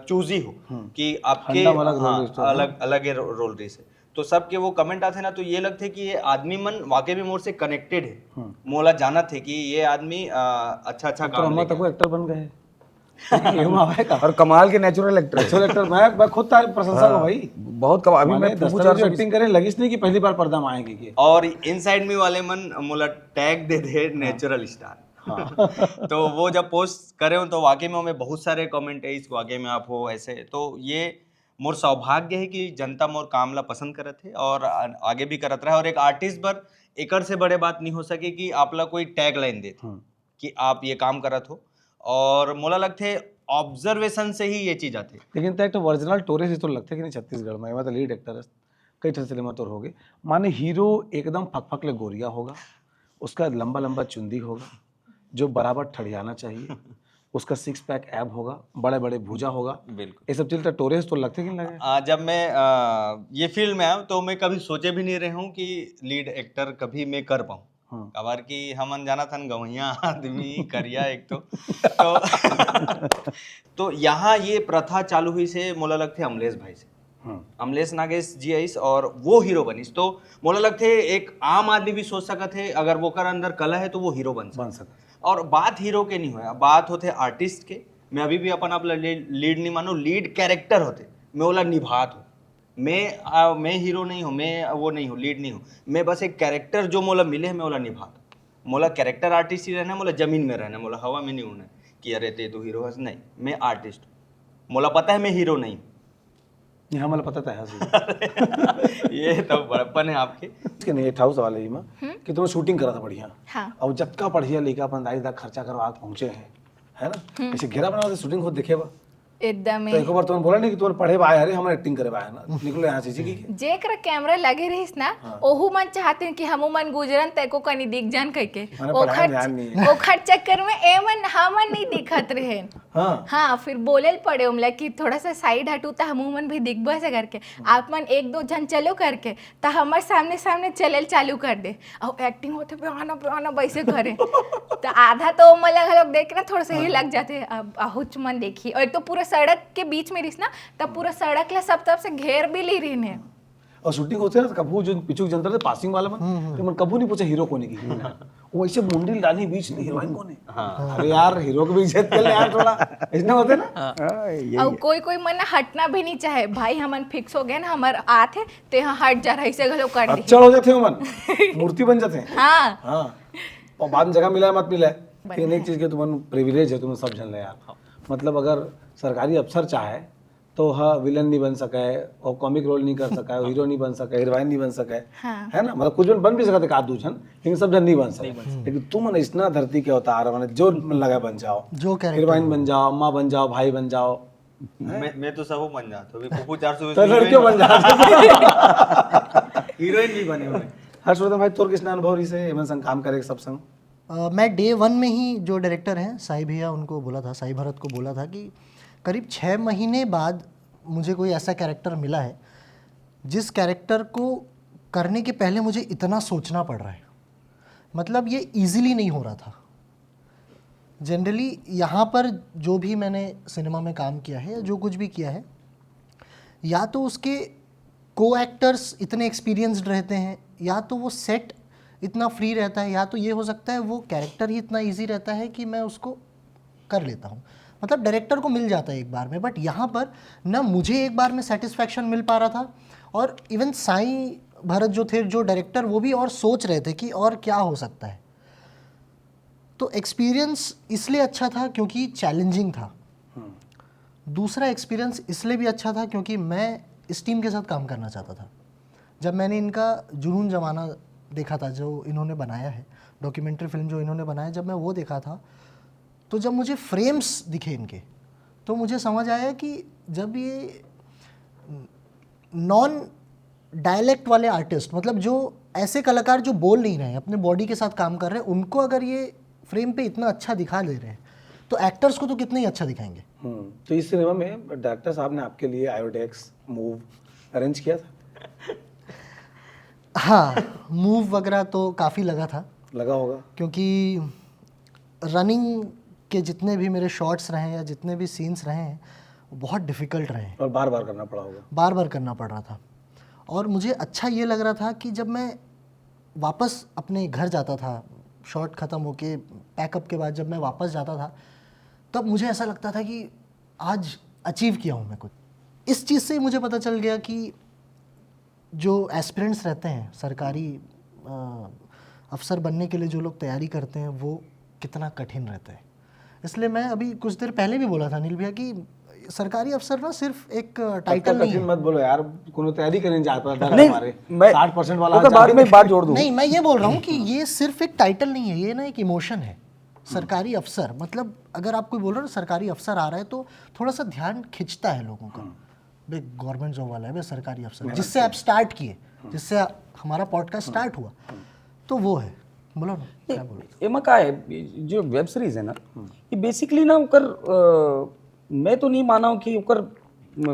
चूजी हो कि आपके हंडा में अलग हाँ, रोल रही से, अलग अलग ये रो- रोल रही से। तो सबके वो कमेंट आथे ना, तो ये लगथे कि ये आदमी मन वाकई में मोर से कनेक्टेड है। मोला जानत है कि ये आदमी अ, अच्छा अच्छा तो काम अम्मा लेके तक एक्टर बन गए। ये हुआ है का? और कमाल के नेचुरल एक्टर है। नेचुरल एक्टर, मैं मैं खुद तारीफ, प्रशंसा हूँ भाई। बहुत कमाल। अभी माने मैं फुफू दस्तावेज चार सौ एक्टिंग करे, लगिस नहीं कि पहली बार पर्दा में आएंगे कि और इनसाइड मी वाले मन मोला टैग दे दे नेचुरल स्टार। तो वो जब पोस्ट करे हो, तो वाकई में हमें बहुत सारे कमेंट है, इस वाकई में आप हो ऐसे। तो ये मोर सौभाग्य है कि जनता मोर काम ला पसंद करत है और आ- आगे भी करत रहे। और एक आर्टिस्ट बर एकर से बड़े बात नहीं हो सके कि आप ला कोई टैग लाइन देत कि आप ये काम करत हो। और मोला लगथे ऑब्जर्वेशन से ही ये चीज आथे। लेकिन तय तो ओरिजिनल टोरे से तो लगथे कि नहीं छत्तीसगढ़ में, मतलब लीड एक्टर है, कई ठन सिनेमा तोर हो गए। माने हीरो एकदम फकफक ले गोरिया होगा, उसका लंबा लंबा चुंदी होगा, जो बराबर ठड़ियाना चाहिए, उसका सिक्स पैक एब होगा, बड़े बड़े भुजा होगा। बिल्कुल। ये सब चीज तो टोरे से तो लगथे कि नहीं लगे? आ, जब मैं आ, ये फील्ड में आया, तो मैं कभी सोचे भी नहीं रहे हूँ कि लीड एक्टर कभी मैं कर पाऊँ। हाँ। काबर कि हमन जानत हन, गवैया आदमी, करिया एक तो। तो तो यहाँ ये प्रथा चालू हुई से मोला लगथे अमलेश भाई से। हम्म। अमलेश नागेश जी आइस और वो हीरो बनिस, तो मोला लगथे एक आम आदमी भी सोच सकत है, अगर वो कर अंदर कला है तो वो हीरो बन सकत। बन सकत। और बात हीरो के नहीं होय, बात होथे आर्टिस्ट के। मैं अभी भी अपन आप ला लीड, लीड नहीं मानूँ, लीड कैरेक्टर होथे, मैं ओला निभात हूँ। मैं आ, मैं हीरो नहीं हूँ, मैं वो नहीं हूँ, लीड नहीं हूँ, मैं बस एक कैरेक्टर जो मोला मिले है, मैं ओला निभात हूँ। मोला कैरेक्टर आर्टिस्ट ही रहना है, मोला जमीन में रहना है, मोला हवा में नहीं उड़ना है कि अरे ते तो हीरो हस, नहीं, मैं आर्टिस्ट हूँ। मोला पता है मैं हीरो नहीं हूँ। ये हमला पता था है। ये तो बड़प्पन है आपके। इसके नहीं, ये ठाउस वाले ही में कि तुम शूटिंग करा था बढ़िया। हाँ। और जतका बढ़िया लेके अपन दाई दा खर्चा करवा के पहुंचे हैं, है ना? ऐसे घेरा बना के शूटिंग खुद देखे बा। एकदम तो एक बार तुमन बोला नहीं कि तुमन पढ़े बा आए हरे, हमन एक्टिंग करे बा आए ना, निकलो यहाँ से जी। जेकरा कैमरा लगे रहिस ना, ओहू मन चाहते कि हमू मन गुजरन, तैको कनी दिख जान कह के। माने पढ़ाई में ध्यान नहीं है। ओखर चक्कर में ए मन हमन नहीं दिखत रहे। हाँ। हाँ, फिर बोले ल पड़े उमला कि थोड़ा सा साइड हटू त हमू मन भी दिखबा से करके। आप मन एक दो झन चलो करके, त हमर सामने सामने चले ल चालू कर दे। अउ एक्टिंग होते पे आना पे आना वैसे करे। त आधा तो उमला घलोक देख ना थोड़ा सा ही लग जाते, अब आहुच मन देखी। और एक तो पूरा सड़क के बीच में रहिस ना, तब पूरा सड़क ला सब तरफ से घेर भी ली रहिन हे। और शूटिंग होते ना, तो कभू जो पीछू के जनता थे, पासिंग वाला मन, तो मन कभू नहीं पूछा हीरो कोने की। वो ऐसे मुंडी डाली बीच में, हीरोइन कोने? अरे यार, हीरो के भी इज्जत कर ले यार थोड़ा, ऐसना होते ना। हाँ, यही और कोई कोई मन हटना भी नहीं चाहे, भाई हमन फिक्स हो गए ना, हमर आत हे, ते यहाँ हट जा रहा, इसे घलो कर दे। अच्छा हो जाते हो मन, मूर्ति बन जाते हैं। हाँ। हाँ। और बाद में जगह मिला है, मत मिला है, लेकिन बढ़िया एक चीज के तुमन प्रिविलेज है, तुमन सब झन ले यार। मतलब अगर सरकारी अफसर चाहे तो हा विलन नहीं बन सका है, और कॉमिक रोल नहीं कर सका है, हीरो नहीं बन सका है, हीरोइन नहीं बन सका है, हाँ। है ना? मतलब कुछ जन बन भी सकते का दू झन, लेकिन सब झन नहीं बन सके। लेकिन तुमन ऐसना धरती के अवतार, माने जो मन लगा बन जाओ, जो character हीरोइन बन जाओ, अम्मा बन जाओ, भाई बन जाओ, मैं मैं तो सब बन जाता हूँ, अभी फूफू चार सौ तो लड़कियों बन जाओ। हीरोइन भी बने हुए। हर्षवर्धन भाई, तोर किसना अनुभव रहिस हे एमन संग काम करे के सब संग? अ, मैं डे वन में ही जो डायरेक्टर हैं साई भैया, उनको बोला था, साई भरत को बोला था कि करीब छः महीने बाद मुझे कोई ऐसा कैरेक्टर मिला है जिस कैरेक्टर को करने के पहले मुझे इतना सोचना पड़ रहा है। मतलब ये इजीली नहीं हो रहा था। जनरली यहाँ पर जो भी मैंने सिनेमा में काम किया है या जो कुछ भी किया है, या तो उसके को एक्टर्स इतने एक्सपीरियंस्ड रहते हैं, या तो वो सेट इतना फ्री रहता है, या तो ये हो सकता है वो कैरेक्टर ही इतना इजी रहता है कि मैं उसको कर लेता हूँ। मतलब डायरेक्टर को मिल जाता है एक बार में, बट यहाँ पर ना मुझे एक बार में सेटिस्फैक्शन मिल पा रहा था, और इवन साईं भरत जो थे, जो डायरेक्टर, वो भी और सोच रहे थे कि और क्या हो सकता है। तो एक्सपीरियंस इसलिए अच्छा था क्योंकि चैलेंजिंग था। दूसरा एक्सपीरियंस इसलिए भी अच्छा था क्योंकि मैं इस टीम के साथ काम करना चाहता था। जब मैंने इनका जुनून जमाना देखा था, जो इन्होंने बनाया है, डॉक्यूमेंट्री फिल्म जो इन्होंने बनाया, जब मैं वो देखा था, तो जब मुझे फ्रेम्स दिखे इनके, तो मुझे समझ आया कि जब ये नॉन डायलेक्ट वाले आर्टिस्ट, मतलब जो ऐसे कलाकार जो बोल नहीं रहे हैं, अपने बॉडी के साथ काम कर रहे हैं, उनको अगर ये फ्रेम पे इतना अच्छा दिखा दे रहे हैं, तो एक्टर्स को तो कितना ही अच्छा दिखाएंगे। हम्म, तो इस सिनेमा में डायरेक्टर साहब ने आपके लिए आयोडेक्स, मूव अरेंज किया था? हाँ, मूव वगैरह तो काफ़ी लगा था, लगा होगा। क्योंकि रनिंग के जितने भी मेरे शॉट्स रहे हैं या जितने भी सीन्स रहे हैं, वो बहुत डिफ़िकल्ट रहे हैं, और बार बार करना पड़ा होगा। बार बार करना पड़ रहा था। और मुझे अच्छा ये लग रहा था कि जब मैं वापस अपने घर जाता था, शॉट ख़त्म होके, पैकअप के बाद जब मैं वापस जाता था, तब मुझे ऐसा लगता था कि आज अचीव किया हूँ मैं कुछ। इस चीज़ से ही मुझे पता चल गया कि जो एस्पिरेंट्स रहते हैं सरकारी अ, अफसर बनने के लिए, जो लोग तैयारी करते हैं, वो कितना कठिन रहता है। इसलिए मैं अभी कुछ देर पहले भी बोला था अनिल भैया कि सरकारी अफसर ना सिर्फ एक टाइटल इतना नहीं कठिन है। मत बोलो यार, कोनो तैयारी करने जाता था नहीं, हमारे मैं साठ परसेंट वाला ओकर बाद में एक बात जोड़ दूँ। नहीं, मैं ये बोल रहा हूँ कि ये सिर्फ एक टाइटल नहीं है, ये ना एक इमोशन है। सरकारी अफसर, मतलब अगर आप कोई बोल रहे हो ना सरकारी अफसर आ रहा है, तो थोड़ा सा ध्यान खींचता है लोगों का। बे, गवर्नमेंट जॉब वाला है बे, सरकारी अफसर, जिससे आप स्टार्ट किए, जिससे आप, हमारा पॉडकास्ट स्टार्ट हुआ, तो वो है। बोलो ना, क्या बोलो? एमा का है, ये जो वेब सीरीज है ना, ये बेसिकली ना ओकर अ, मैं तो नहीं माना हूँ कि ओकर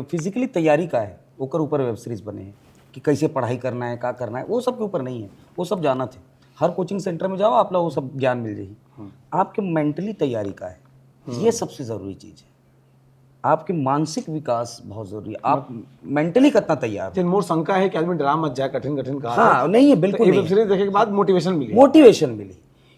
फिजिकली तैयारी का है, ओकर ऊपर वेब सीरीज बने है कि कैसे पढ़ाई करना है, का करना है, वो सब के ऊपर नहीं है। वो सब जाना थे, हर कोचिंग सेंटर में जाओ, आप लोग वो सब ज्ञान मिल जाही। आपके मेंटली तैयारी का है, ये सबसे जरूरी चीज है। आपके मानसिक विकास बहुत जरूरी है। आप मेंटली कितना तैयार हो? लेकिन मोर शंका है कि आदमी डरा मत जाए, कठिन कठिन कहा हाँ, नहीं है, बिल्कुल ये नहीं वेब है। सीरीज देखे के बाद मोटिवेशन मिली। मोटिवेशन मिली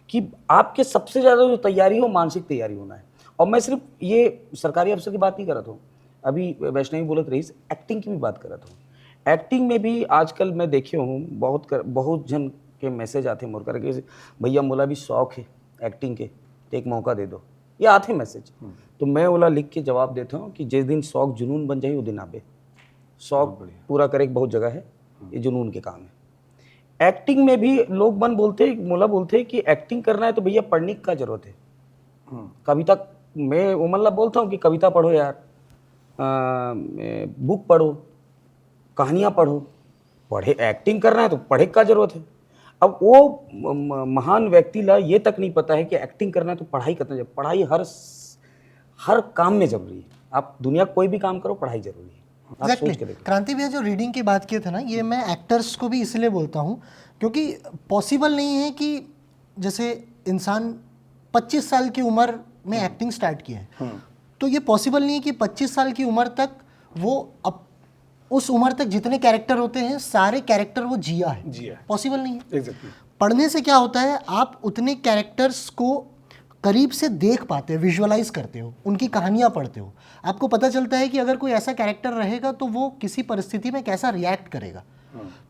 कि आपके सबसे ज्यादा जो तैयारी हो, मानसिक तैयारी होना है। और मैं सिर्फ ये सरकारी अफसर की बात नहीं करत हूँ, अभी वैष्णवी बोलत रही, एक्टिंग की भी बात करत हूँ। एक्टिंग में भी आजकल मैं देखे हूँ, बहुत कर, बहुत जन के मैसेज आते मोर करके, "भैया, मोला भी शौक है एक्टिंग के, तो एक मौका दे दो।" ये आते मैसेज। तो मैं ओला लिख के जवाब देता हूँ कि जिस दिन शौक जुनून बन जाए, वो दिन आबे। शौक पूरा करे के बहुत जगह है, ये जुनून के काम है। एक्टिंग में भी लोग मन बोलते, मोला बोलते कि एक्टिंग करना है तो भैया पढ़ने की का जरूरत है। कविता, मैं ओमन ला बोलता हूँ कि कविता पढ़ो यार, बुक पढ़ो, कहानियाँ पढ़ो। पढ़े, एक्टिंग करना है तो पढ़े का जरूरत है। अब वो म- म- महान व्यक्ति ला ये तक नहीं पता है कि एक्टिंग करना है तो पढ़ाई करना चाहिए। पढ़ाई हर स- हर काम में जरूरी है। आप दुनिया कोई भी काम करो, पढ़ाई जरूरी है। आप एग्जैक्टली सोच के देखो। क्रांति भैया, जो रीडिंग की बात की थी ना, ये मैं एक्टर्स को भी इसलिए बोलता हूँ क्योंकि पॉसिबल नहीं है कि जैसे इंसान पच्चीस साल की उम्र में एक्टिंग स्टार्ट किया है, तो ये पॉसिबल नहीं है कि पच्चीस साल की उम्र तक वो, अब उस उम्र तक जितने कैरेक्टर होते हैं, सारे कैरेक्टर वो जिया है। जिया है। पॉसिबल नहीं है। एग्जैक्टली। पढ़ने से क्या होता है, आप उतने कैरेक्टर्स को करीब से देख पाते हो, विजुअलाइज करते हो, उनकी कहानियाँ पढ़ते हो। आपको पता चलता है कि अगर कोई ऐसा कैरेक्टर रहेगा तो वो किसी परिस्थिति में कैसा रिएक्ट करेगा।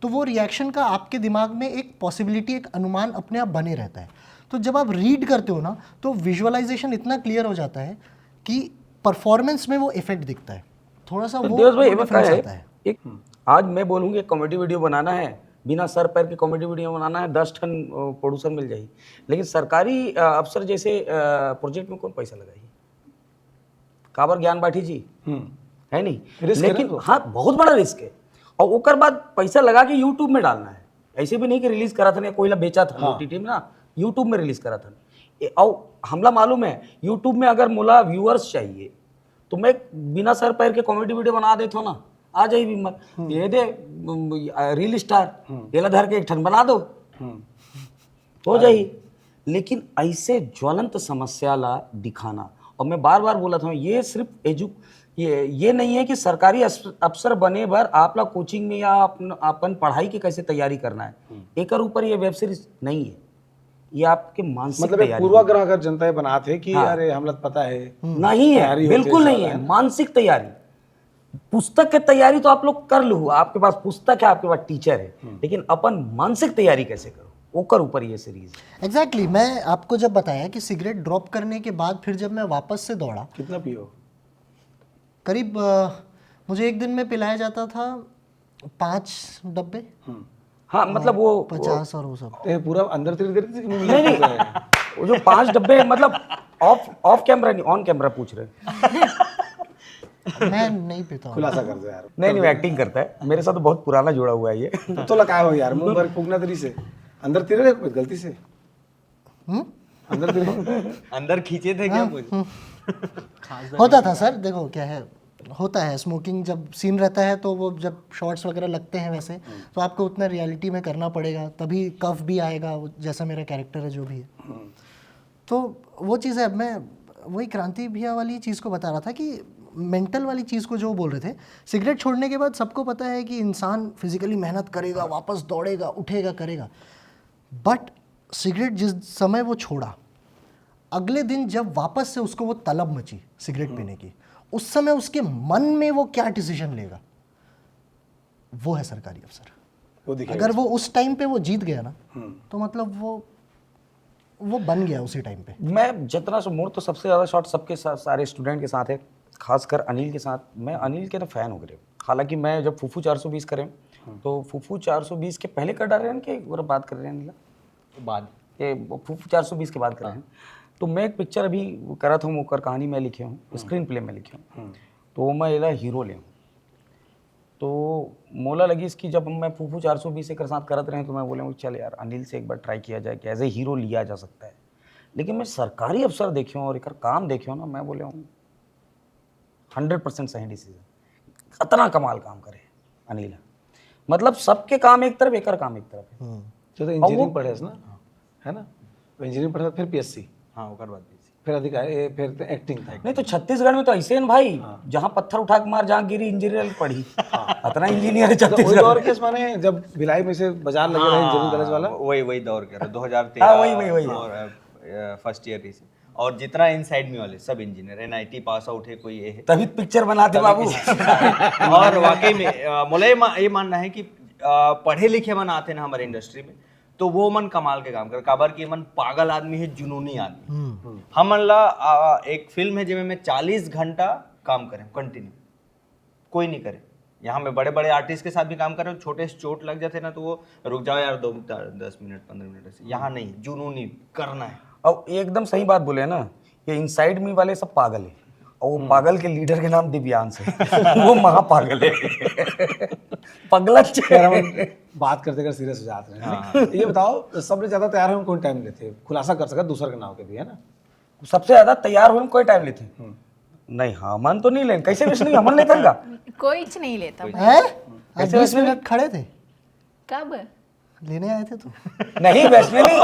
तो वो रिएक्शन का आपके दिमाग में एक पॉसिबिलिटी, एक अनुमान अपने आप बने रहता है। तो जब आप रीड करते हो ना, तो विजुअलाइजेशन इतना क्लियर हो जाता है कि परफॉर्मेंस में वो इफेक्ट दिखता है। थोड़ा सा तो वो देवेश भाई, वो ये डिफरेंस है, आता है। एक आज मैं बोलूँ कि कॉमेडी वीडियो बनाना है, बिना सर पैर के कॉमेडी वीडियो बनाना है, दस ठन प्रोड्यूसर मिल जाही, लेकिन सरकारी अ, अफसर जैसे प्रोजेक्ट में कौन पैसा लगाही? काबर ज्ञान बाठी जी, है नहीं? रिस्क है ना लेकिन तो। हाँ, बहुत बड़ा रिस्क है। और ओकर बाद पैसा लगा के यूट्यूब में डालना है। ऐसे भी नहीं कि रिलीज करा था ना, कोई ला बेचा था हाँ। ओटीटी में ना, यूट्यूब में रिलीज करा था। ए, और हमला मालूम है, यूट्यूब में अगर मोला व्यूअर्स चाहिए तो मैं बिना सर पैर के कॉमेडी वीडियो बना देता हूँ ना, आ जाही व्यूअर। ये दे रील स्टार, ये ला धर के एक ठन बना दो, हो जाही। लेकिन ऐसे ज्वलंत समस्या ला दिखाना, और मैं बार बार बोला था, ये सिर्फ एजु ये ये नहीं है कि सरकारी अस- अफसर बने बर आप ला कोचिंग में या अपन अपन पढ़ाई के कैसे तैयारी करना है, एकर ऊपर ये वेब सीरीज नहीं है। ये आपके मानसिक मतलब एक तैयारी पूर्वाग्रह अगर जनता ये बनात है कि हाँ। अरे हमला तो पता है। नहीं है, तैयारी होती बिल्कुल है नहीं ज्यादा, है। है ना? मानसिक तैयारी, पुस्तक के तैयारी तो आप लोग कर लो, आपके पास पुस्तक है, आपके पास टीचर है, लेकिन अपन मानसिक तैयारी कैसे करो, ओकर ऊपर ये सीरीज है। एग्जैक्टली exactly, मैं आपको जब बताया कि सिगरेट ड्रॉप करने के बाद फिर जब मैं वापस से दौड़ा, कितना पियो? करीब अ, मुझे एक दिन में पिलाया जाता था पाँच डब्बे। हाँ, मतलब वो पचास और वो सब। ए, पूरा अंदर तेरी देर थी कि मुंह में नहीं नहीं, वो जो पांच डब्बे हैं, मतलब ऑफ ऑफ कैमरा नहीं, ऑन कैमरा पूछ रहे हैं। मैं नहीं पीता हूँ। खुलासा कर दो यार। नहीं नहीं, एक्टिंग करता है, मेरे साथ तो बहुत पुराना जुड़ा हुआ है ये। तो लगा हो यार, मुंह भर फूकना तेरी से। अंदर तेरे गलती से। हम्म? अंदर तेरे अंदर खींचे थे क्या कुछ? होता था सर। देखो क्या है, होता है, स्मोकिंग जब सीन रहता है तो वो जब शॉट्स वगैरह लगते हैं वैसे, तो आपको उतना रियलिटी में करना पड़ेगा, तभी कफ भी आएगा, वो जैसा मेरा कैरेक्टर है, जो भी है। तो वो चीज़ है। अब मैं वही क्रांति भैया वाली चीज़ को बता रहा था कि मेंटल वाली चीज़ को जो बोल रहे थे, सिगरेट छोड़ने के बाद सबको पता है कि इंसान फिजिकली मेहनत करेगा, वापस दौड़ेगा, उठेगा, करेगा, बट सिगरेट जिस समय वो छोड़ा, अगले दिन जब वापस से उसको वो तलब मची सिगरेट पीने की, उस समय उसके मन में वो क्या डिसीजन लेगा, वो है सरकारी अफसर। वो दिखेगा। अगर वो उस टाइम पे वो जीत गया ना, तो मतलब वो वो बन गया उसी टाइम पे। मैं जितना सो मोर तो सबसे ज्यादा शॉट सबके साथ, सारे स्टूडेंट के साथ है, खासकर अनिल के साथ। मैं अनिल के ना फैन हो गए। हालांकि मैं जब फूफू चार सौ बीस करें तो फूफू चार सौ बीस के पहले कर डाल रहे हैं कि वो बात कर रहे हैं अनिल? बाद ये फूफू चार सौ बीस के बात कर रहे हैं। तो मैं एक पिक्चर अभी करा था, ओकर कहानी मैं लिखे हूँ, स्क्रीन प्ले में लिखे हूँ। तो मैं एला हीरो ले हूँ। तो मोला लगिस कि जब मैं फूफू चार सौ बीस एकर साथ करत रहे तो मैं बोले हूँ, चल यार, अनिल से एक बार ट्राई किया जाए कि एज ए हीरो लिया जा सकता है। लेकिन मैं सरकारी अफसर देखे हूँ और एकर काम देखे हूँ ना, मैं बोले हूँ हंड्रेड परसेंट सही डिसीजन। इतना कमाल काम करे अनिल। मतलब सबके काम एक तरफ, एकर काम एक तरफ है। तो, तो इंजीनियरिंग पढ़े ना, है ना? तो इंजीनियरिंग पढ़े फिर पीएससी, हाँ, ओकर बाद पीएससी। फिर अधिकारी, ए, फिर तो एक्टिंग था। नहीं तो छत्तीसगढ़ में तो ऐसे हैं भाई, जहाँ पत्थर उठा के मार, जहाँ गिरी इंजीनियर पढ़ी। इतना इंजीनियर है तो वही छत्तीसगढ़ दौर में। के माने जब भिलाई में से बाजार लगे रहे इंजीनियरिंग कॉलेज वाला। वही वही दौर कह रहे, दो हज़ार तेरह। हाँ, वही, वही, वही। और फर्स्ट ईयर से। और जितना इनसाइड में वाले सब इंजीनियर, एनआईटी पास आउट है कोई, ये है। तभी पिक्चर बनाते बाबू। और वाकई में अ, मोला ये मा- ये मानना है कि अ, पढ़े लिखे मन आते ना हमारे इंडस्ट्री में, तो वो मन कमाल के काम करे, काबर कि मन पागल आदमी है, जुनूनी आदमी। हमन ला अ, एक फिल्म है जिसमें मैं चालीस घंटा काम करें कंटिन्यू, कोई नहीं करे। यहाँ मैं बड़े बड़े आर्टिस्ट के साथ भी काम कर रहे हूँ, छोटे से चोट लग जाते ना तो वो, रुक जाओ यार, दो दस मिनट, पंद्रह मिनट, ऐसे। यहाँ नहीं, जुनूनी करना है। अब एकदम सही बात बोले ना, ये इनसाइड मी वाले सब पागल है। और वो पागल के लीडर के नाम दिव्यांश है। वो महापागल है। पगला यार, हम बात करते कर सीरियस हो जाते हैं। ये बताओ, सबसे ज्यादा तैयार होए में कौन टाइम लेथे? खुलासा कर सकत दूसर के नाम के भी, है ना? सबसे ज्यादा तैयार होए में कोई टाइम लेथे? नहीं, हमन तो नहीं लेन। कैसे वैष्णवी, हमन लेथन का? कोई च नहीं लेता। है? आज बीस मिनट खड़े थे, कब? लेने आए थे तो। नहीं वैष्णवी,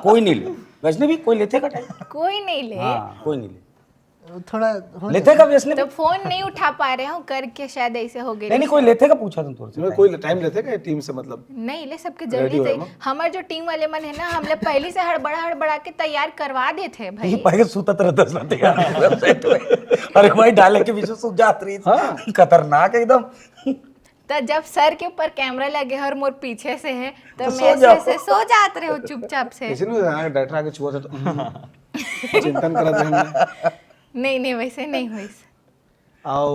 कोई नहीं ले। वैष्णवी, कोई लेथे का टाइम? कोई नहीं ले। हाँ, कोई नहीं ले। थोड़ा हो लेथे का वैष्णवी? तो फोन नहीं उठा पा रहे हो करके शायद ऐसे हो गए। नहीं नहीं, कोई लेथे का पूछा तुम तोर से? कोई टाइम लेथे का टीम से, मतलब? नहीं ले, सबके जरूरी चाहिए। हमारे जो टीम वाले मन है ना, हमले पहले से हड़बड़ा हड़बड़ा के तैयार करवा देथे ये भाई। पहले सुतत रहता ना तैयार वेबसाइट में। अरे भाई, डाले के पीछे सूत जात रही। खतरनाक एकदम। तो जब सर के ऊपर कैमरा लगे है और मोर पीछे से है, तो तो सो मैं ऐसे जाओ। ऐसे सो जात रहे हो चुपचाप से। किसी ने जाना डायरेक्टर आके छुआ था तो चिंतन करत रहे हमने। नहीं नहीं, वैसे नहीं हुई। आओ,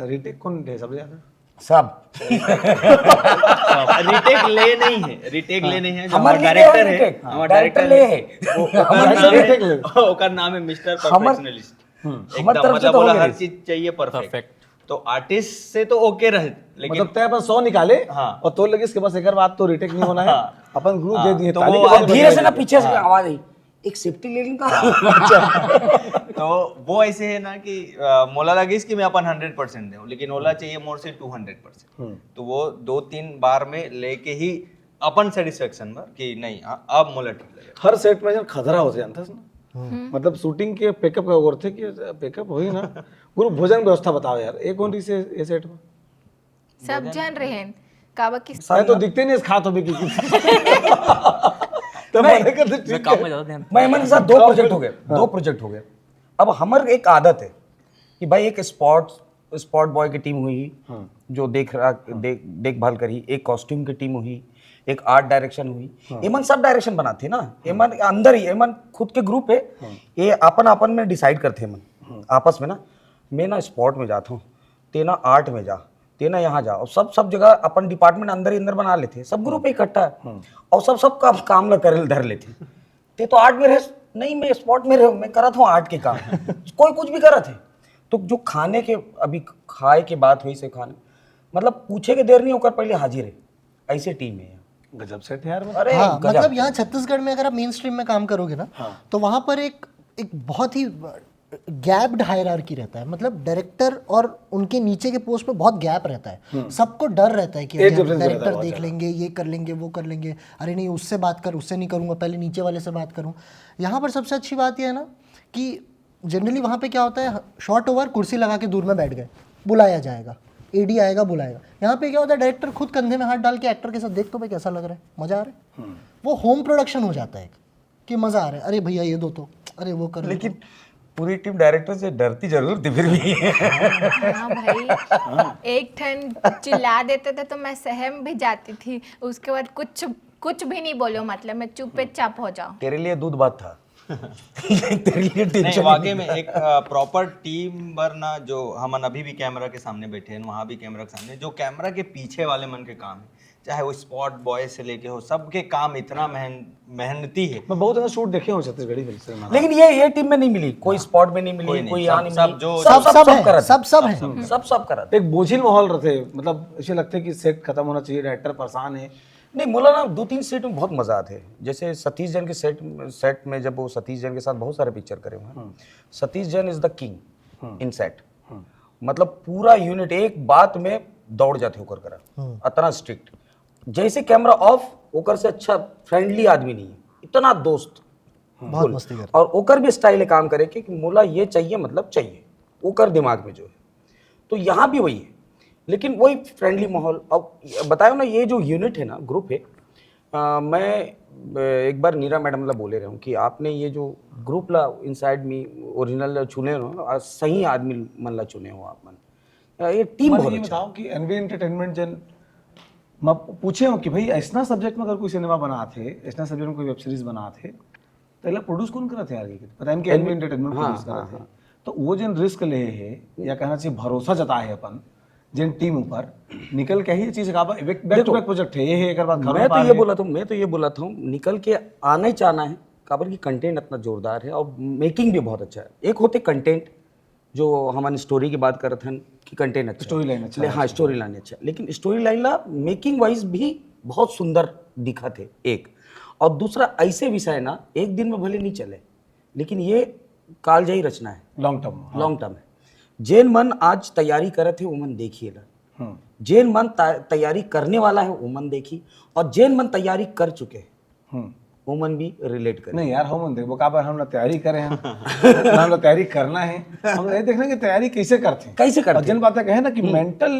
रिटेक कौन दे सबसे ज्यादा? सब। रिटेक ले नहीं है, रिटेक ले नहीं है, जो हमारे हमारा लिए डायरेक्टर है है, रिटेक। हमारा डायरेक्टर डायरेक्टर ले है। है। ओकर नाम डायरेक्टर ले। है, ओकर नाम है मिस्टर हमर- परफेक्शनलिस्ट। हमारे एकदम, तरफ से मतलब तो बोला हो हर गया। चीज चाहिए परफेक्ट। तो आर्टिस्ट से तो ओके रहे, लेकिन मतलब तय अपन सौ निकाले हाँ। और तो लगे इसके पास एक बार बात तो रिटेक नहीं होना है, हाँ। अपन ग्रुप हाँ, दे दिए तो ताली वो के बजाय धीरे से ना बजाय। पीछे से हाँ। आवाज आई, एक सेफ्टी ले लेने का। तो वो ऐसे है ना कि अ, मोला लगिस कि मैं अपन हंड्रेड परसेंट देहूँ, लेकिन ओला चाहिए मोर से टू हंड्रेड परसेंट। तो वो दो तीन बार में लेके ही अपन सेटिस्फेक्शन बर कि नहीं, हाँ, अब मोला ठीक लगे। हर सेट में जन खतरा हो जानता है ना, मतलब शूटिंग के पेकअप का ओर थे कि पेकअप होई ना, गुरु भोजन व्यवस्था बताओ यार, एक कौन से ये सेट में? सब जन रहेन, काबर कि मैं तो दिखते नहीं इस खात हो भी की। तो नहीं, मैंने कहा, "ठीक मैं है।" काम में ज्यादा ध्यान मैं मन के साथ दो प्रोजेक्ट हो गए, दो प्रोजेक्ट हो गए। अब हमर एक आदत है कि भाई एक स्पॉट स्पॉट बॉय की टीम हुई, जो देख रहा देख देखभाल करी, एक कॉस्ट्यूम की टीम हुई, एक आर्ट डायरेक्शन हुई। एमन सब डायरेक्शन बनाते ना, एमन अंदर ही एमन खुद के ग्रुप है, ये अपन अपन में डिसाइड करते हैं मन आपस में ना। मैं ना स्पॉट में जाता हूँ, ते ना आर्ट में जा, ते ना यहाँ जा, और सब सब जगह अपन डिपार्टमेंट अंदर ही अंदर बना लेते हैं, सब ग्रुप इकट्ठा है और सब सब काम काम ला करे धर लेते हैं। ते तो आर्ट में रहे, नहीं, मैं स्पॉट में रहूँ, मैं करत हूँ आर्ट के काम। कोई कुछ भी करत है। तो जो खाने के, अभी खाए के बात हुई से खाने, मतलब पूछे के देर नहीं होकर पहले हाजिर है, ऐसे टीम है यहाँ। गजब सेट है यार, मतलब। अरे हाँ, गजब। मतलब यहाँ छत्तीसगढ़ में अगर आप मेन स्ट्रीम में काम करोगे ना, तो वहाँ पर एक एक बहुत ही गैप्ड हायरार्की रहता है। मतलब डायरेक्टर और उनके नीचे के पोस्ट में बहुत गैप रहता है। सबको डर रहता है कि एक अरे, difference रहता है डायरेक्टर बहुत देख ज़्यादा। लेंगे, ये कर लेंगे, वो कर लेंगे, अरे नहीं, उससे बात कर, उससे नहीं करूँगा, पहले नीचे वाले से बात करूँ। यहाँ पर सबसे अच्छी बात यह है ना कि जनरली वहाँ पे क्या होता है, शॉट ओवर, कुर्सी लगा के दूर में बैठ गए, बुलाया जाएगा, एडी आएगा, बुलाएगा। यहाँ पे क्या होता है, डायरेक्टर खुद कंधे में हाथ डाल के एक्टर के साथ, "देख तो भाई, कैसा लग रहा है, मजा आ रहा है।" वो होम प्रोडक्शन हो जाता है कि मजा आ रहा है, "अरे भैया, ये दो तो, अरे वो कर लो।" लेकिन पूरी टीम डायरेक्टर से डरती जरूर थी फिर भी। हाँ भाई, एक ठन चिल्ला देते थे तो मैं सहम भी जाती थी। उसके बाद कुछ कुछ भी नहीं बोलो, मतलब मैं चुप पे चाप हो जाऊँ। तेरे लिए दूध भात था। तेरे लिए नहीं, टेंशन वाकई में एक प्रॉपर टीम बर ना, जो हमन अभी भी कैमरा के सामने बैठे हैं, वहाँ भी कैमरा के सामने, जो कैमरा के पीछे वाले मन के काम है, चाहे वो स्पॉट बॉय से लेके हो, सबके काम इतना मेहन मेहनती है। मैं बहुत ज्यादा शूट देखे हूँ छत्तीसगढ़ी फिल्म सिनेमा। लेकिन ये ये टीम में नहीं मिली, कोई स्पॉट में नहीं मिली, कोई नहीं, कोई सब- यहाँ नहीं सब मिली। जो- सब सब सब सब सब है, करत सब सब है। सब सब करत एक बोझिल माहौल रहते, मतलब ऐसे लगते कि सेट खत्म होना चाहिए, डायरेक्टर परेशान है। नहीं, मोला ना दो तीन सेट में बहुत मजा आते हैं। जैसे सतीश जैन के सेट सेट में, जब वो सतीश जैन के साथ बहुत सारे पिक्चर करे हुए हैं, Satish Jain is the king in set। मतलब पूरा यूनिट एक बात में दौड़ जाते होकर करा, अतना स्ट्रिक्ट। जैसे कैमरा ऑफ, ओकर से अच्छा फ्रेंडली आदमी नहीं है, इतना दोस्त। बहुत मस्ती कर। और ओकर भी स्टाइल है काम करे कि मोला ये चाहिए, मतलब चाहिए, ओकर दिमाग में जो है। तो यहाँ भी वही है, लेकिन वही फ्रेंडली माहौल। अब बतायो ना, ये जो यूनिट है ना, ग्रुप है, अ, मैं अ, एक बार नीरा मैडम ला बोले रहे हूँ कि आपने ये जो ग्रुप ला इनसाइड मी ओरिजिनल चुने हो, अ, सही आदमी मन ला चुने हो आप मन। अ, ये टीम मैं बहुत ये अच्छा है। बताओ कि एनवी एंटरटेनमेंट जन मैं पूछे हूँ कि भाई ऐसा सब्जेक्ट में अगर कोई सिनेमा बनात है, ऐसा सब्जेक्ट में कोई वेब सीरीज बनात है, तो एला प्रोड्यूस कौन करत है यार? ये पता नहीं कि एनवी एंटरटेनमेंट हाँ, प्रोड्यूस करत हाँ, है। तो वो जन रिस्क ले है या कहना चाहिए भरोसा जताए है अपन जन टीम ऊपर, निकल के ही ये चीज का बैक टू देखो, बैक प्रोजेक्ट है, ये है एक बार मैं तो ये बोला था, मैं तो ये बोला था, निकल के आना ही चाहना है, काबर की कंटेंट इतना जोरदार है और मेकिंग भी बहुत अच्छा है। एक होते कंटेंट, जो हमन स्टोरी की बात करत हन कि कंटेंट अच्छा, स्टोरी लाइन अच्छा ले, हाँ, स्टोरी लाइन अच्छा, लेकिन स्टोरी लाइन ला मेकिंग वाइज भी बहुत सुंदर दिखत हे एक। और दूसरा, ऐसे विषय ना एक दिन में भले नहीं चले, लेकिन ये कालजयी रचना है, लॉन्ग टर्म। लॉन्ग टर्म है। जेन मन आज तैयारी करत हे, ओमन देखिए ला। हम्म। जेन मन ता- तैयारी करने वाला है, ओमन देखी, और जेन मन तैयारी कर चुके हैं, हम्म। ओमन भी रिलेट करें। नहीं यार, हम देखो, काबर हम ना तैयारी करे हैं, ना हम लोग तैयारी करना है। हम ये देखना कि तैयारी कैसे करते हैं। कैसे करते और जिन हैं? बातें कहे ना कि मेंटल,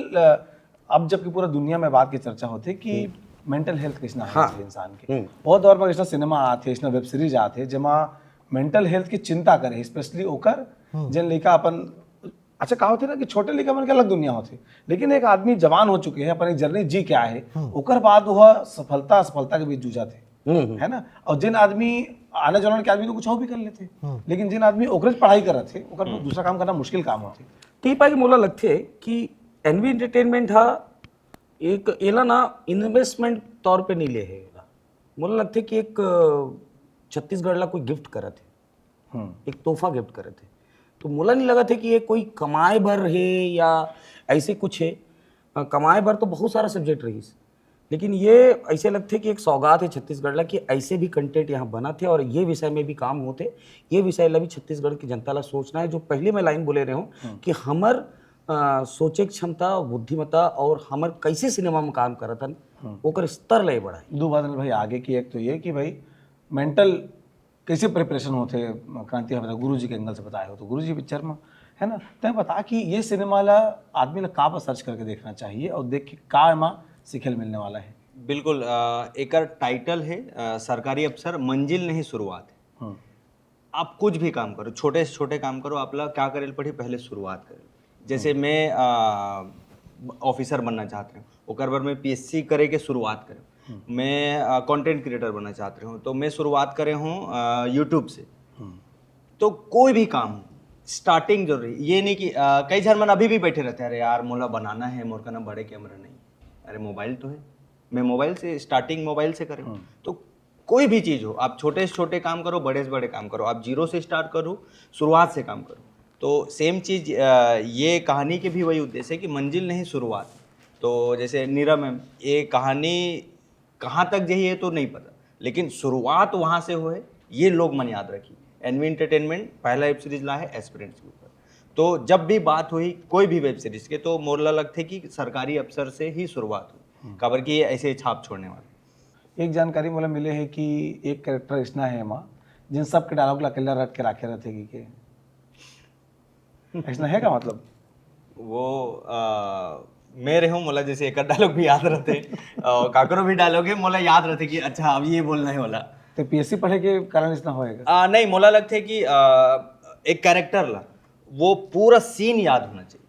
अब जबकि पूरा दुनिया में बात की चर्चा होती है कि मेंटल हेल्थ किसना है हाँ। इंसान के। हम्म। बहुत दौर में किसना सिनेमा आते, इसना वेब सीरीज आते, जेमा मेंटल हेल्थ की चिंता करे, स्पेशली ओकर जिन लइका अपन, अच्छा, का होथे ना कि छोटे लइका मन के अलग दुनिया होथे, लेकिन एक आदमी जवान हो चुके हैं, अपन एक जर्नी जी के आए हैं, ओकर बाद वह सफलता असफलता के बीच जूझत हे, हम्म, हम्म। है ना? और जिन आदमी आने जवान के आदमी तो कुछ और भी कर लेते हैं, लेकिन जिन आदमी ओकरे पढ़ाई करत हे, ओकर दूसरा काम करना मुश्किल काम होथे। तो ये पाके मोला लगथे कि एनवी एंटरटेनमेंट हा एक एला ना इन्वेस्टमेंट तौर पे नहीं ले हे एला। मोला लगथे कि एक अ, छत्तीसगढ़ ला कोई गिफ्ट करत हे, हम्म। एक तोहफा गिफ्ट करत हे। तो मोला नहीं लगत हे कि ये कोई कमाए बर हे या ऐसे कुछ हे। अ, कमाए बर तो बहुत सारा सब्जेक्ट रहीस, लेकिन ये ऐसे लगथे कि एक सौगात हे छत्तीसगढ़ ला कि ऐसे भी कंटेंट यहाँ बनत हे और ये विषय में भी काम होथे। ये विषय ला भी छत्तीसगढ़ की जनता ला सोचना है। जो पहले मैं लाइन बोले रहे हूँ कि हमर अ, सोचे के क्षमता, बुद्धिमत्ता और हमर कैसे सिनेमा में काम करत हन, ओकर स्तर ले बढ़ाई। दो बात अनिल भाई आगे की, एक तो ये कि भाई मेंटल कैसे प्रिपरेशन होथे, क्रांति, हम गुरु जी के एंगल से बताए हो तो गुरु जी पिक्चर में, है ना? तय बता कि ये सिनेमा ला आदमी ला का सर्च करके देखना चाहिए और देख के का एमा सीखे ल मिलने वाला है। बिल्कुल। अ, एकर टाइटल है अ, सरकारी अफसर, मंजिल नहीं शुरुआत है। हम्म। आप कुछ भी काम करो, छोटे से छोटे काम करो, आप ला क्या करे ल पड़ी, पहले शुरुआत करे। जैसे मैं अ, ऑफिसर बनना चाहत रहे हूँ, ओकर बर मैं पीएससी करे के शुरुआत करे हूँ। मैं कंटेंट क्रिएटर बनना चाहत रहे हूँ, तो मैं शुरुआत करे हूँ यूट्यूब से। तो कोई भी काम हो, स्टार्टिंग जरूरी। ये नहीं कि अ, कई झन मन अभी भी बैठे रहते हैं, अरे यार, मोला बनाना है, मोर कना बड़े कैमरा नहीं। अरे, मोबाइल तो है, मैं मोबाइल से, स्टार्टिंग मोबाइल से करे हूँ। तो कोई भी चीज़ हो, आप छोटे से छोटे काम करो, बड़े से बड़े काम करो, आप जीरो से स्टार्ट करो, शुरुआत से काम करो। तो सेम चीज़, अ, ये कहानी के भी वही उद्देश्य है कि मंजिल नहीं, शुरुआत। तो जैसे नीरा मैम, ये कहानी कहाँ तक जाही, ये तो नहीं पता, लेकिन शुरुआत वहाँ से होए, ये लोग मन याद रखी। एनवी एंटरटेनमेंट पहला वेब सीरीज ला है एस्पिरेंट्स के ऊपर। तो जब भी बात हुई कोई भी वेब सीरीज के, तो मोर ला लगथे कि सरकारी अफसर से ही शुरुआत हुई, काबर कि ये ऐसे छाप छोड़ने वाले। एक जानकारी मोला मिले है कि एक कैरेक्टर इसना है एमा, जिन सबके डायलॉग ला अकेला रट के राखे रहथे कि के। इसना है का मतलब? वो अ, मैं रहूं, मोला जैसे एक डायलॉग भी याद रहथे, अ, काकरो भी डायलॉग है, मोला याद रहथे कि अच्छा, अब ये बोलना है वाला। तो पीएससी पढ़े के कारण इसना होएगा? आ, नहीं, मोला लगथे कि आ, एक कैरेक्टर ला वो पूरा सीन याद होना चाहिए।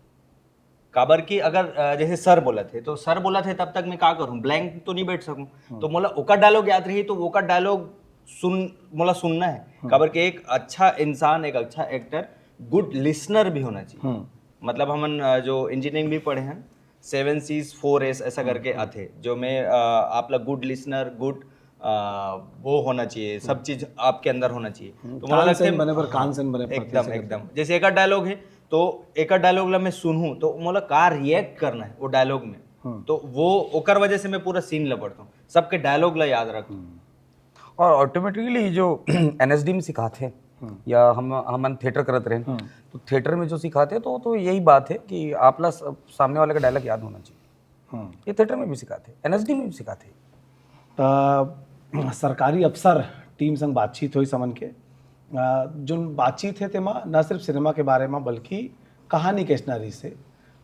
काबर कि अगर अ, जैसे सर बोलत हे, तो सर बोलत हे, तब तक मैं का करूँ, ब्लैंक तो नहीं बैठ सकूँ। तो मोला ओकर डायलॉग याद रही, तो ओकर डायलॉग सुन, मोला सुनना है। काबर कि एक अच्छा इंसान, एक अच्छा एक्टर गुड लिसनर भी होना चाहिए। हम्म। मतलब हमन अ, जो इंजीनियरिंग भी पढ़े हैं, सेवन सीज फोर एस ऐसा करके आथे, जो मैं अ, आप ला गुड लिसनर, गुड वो होना चाहिए, सब चीज आपके अंदर होना चाहिए। तो मोला कान लगता से है बने पर कान से बने पड़थे एकदम ऐसे करके। एकदम, जैसे एक डायलॉग है, तो एक डायलॉग ला मैं सुनूं, तो मोला का रिएक्ट करना है वो डायलॉग में, तो वो ओकर वजह से मैं पूरा सीन ला पढ़ता हूँ, सबके डायलॉग ला याद रखता हूँ। और ऑटोमेटिकली जो एनएसडी में सिखाथे या हम हमन थिएटर करत रहे, तो थिएटर में जो सिखाथे, तो तो यही बात है कि आप ला स- सामने वाले का डायलॉग याद होना चाहिए। हम्म। ये थिएटर में भी सिखाथे, एनएसडी में भी सिखाथे। त सरकारी अफसर टीम संग बातचीत होइस हमन के। अ, जोन बातचीत हे तेमा न सिर्फ सिनेमा के बारे म बल्कि कहानी के इसना रहिस हे।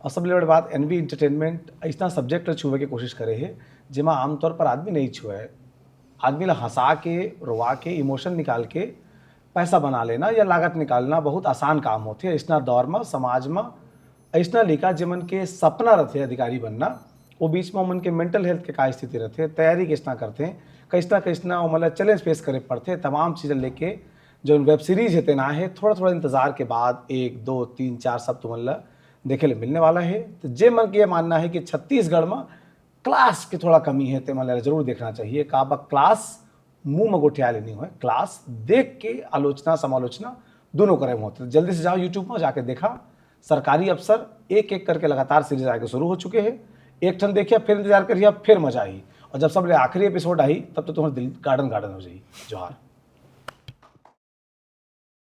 और सबले बड़े बात, एनवी एंटरटेनमेंट अइसना सब्जेक्ट ल छुए के कोशिश करे हे जेमा आमतौर पर आदमी नहीं छुए। आदमी ला हंसा के, रोवा के, इमोशन निकाल के पैसा बना लेना या लागत निकालना बहुत आसान काम होथे। अइसना दौर म समाज म अइसना लइका जेमन के सपना रथे अधिकारी बनना, वो बीच म ओमन के मेंटल हेल्थ के का स्थिति रथे, तैयारी कइसना करथे, कइसना कइसना ओमन ला चैलेंज फेस करे पड़थे, तमाम चीज लेके जो वेब सीरीज हे तेना हे, थोड़ा थोड़ा इंतजार के बाद एक, दो, तीन, चार सब तुमन ला देखे ले मिलने वाला हे। तो जे मन के ये मानना हे कि छत्तीसगढ़ म क्लास के थोड़ा कमी हे, ते मन ला जरूर देखना चाहिए। काबर क्लास मुंह म गोठिया ले नहीं होय, क्लास देख के आलोचना समालोचना दोनों करे होत। जल्दी से जाओ YouTube में जाके देखा, सरकारी अफसर एक एक करके लगातार सीरीज आके शुरू हो चुके हैं। एक ठन देखिया, फिर इंतजार करिया, फिर मजा आई। और जब सबले आखिरी एपिसोड आई, तब तो तुम्हारा दिल गार्डन गार्डन हो जाई। जोहार।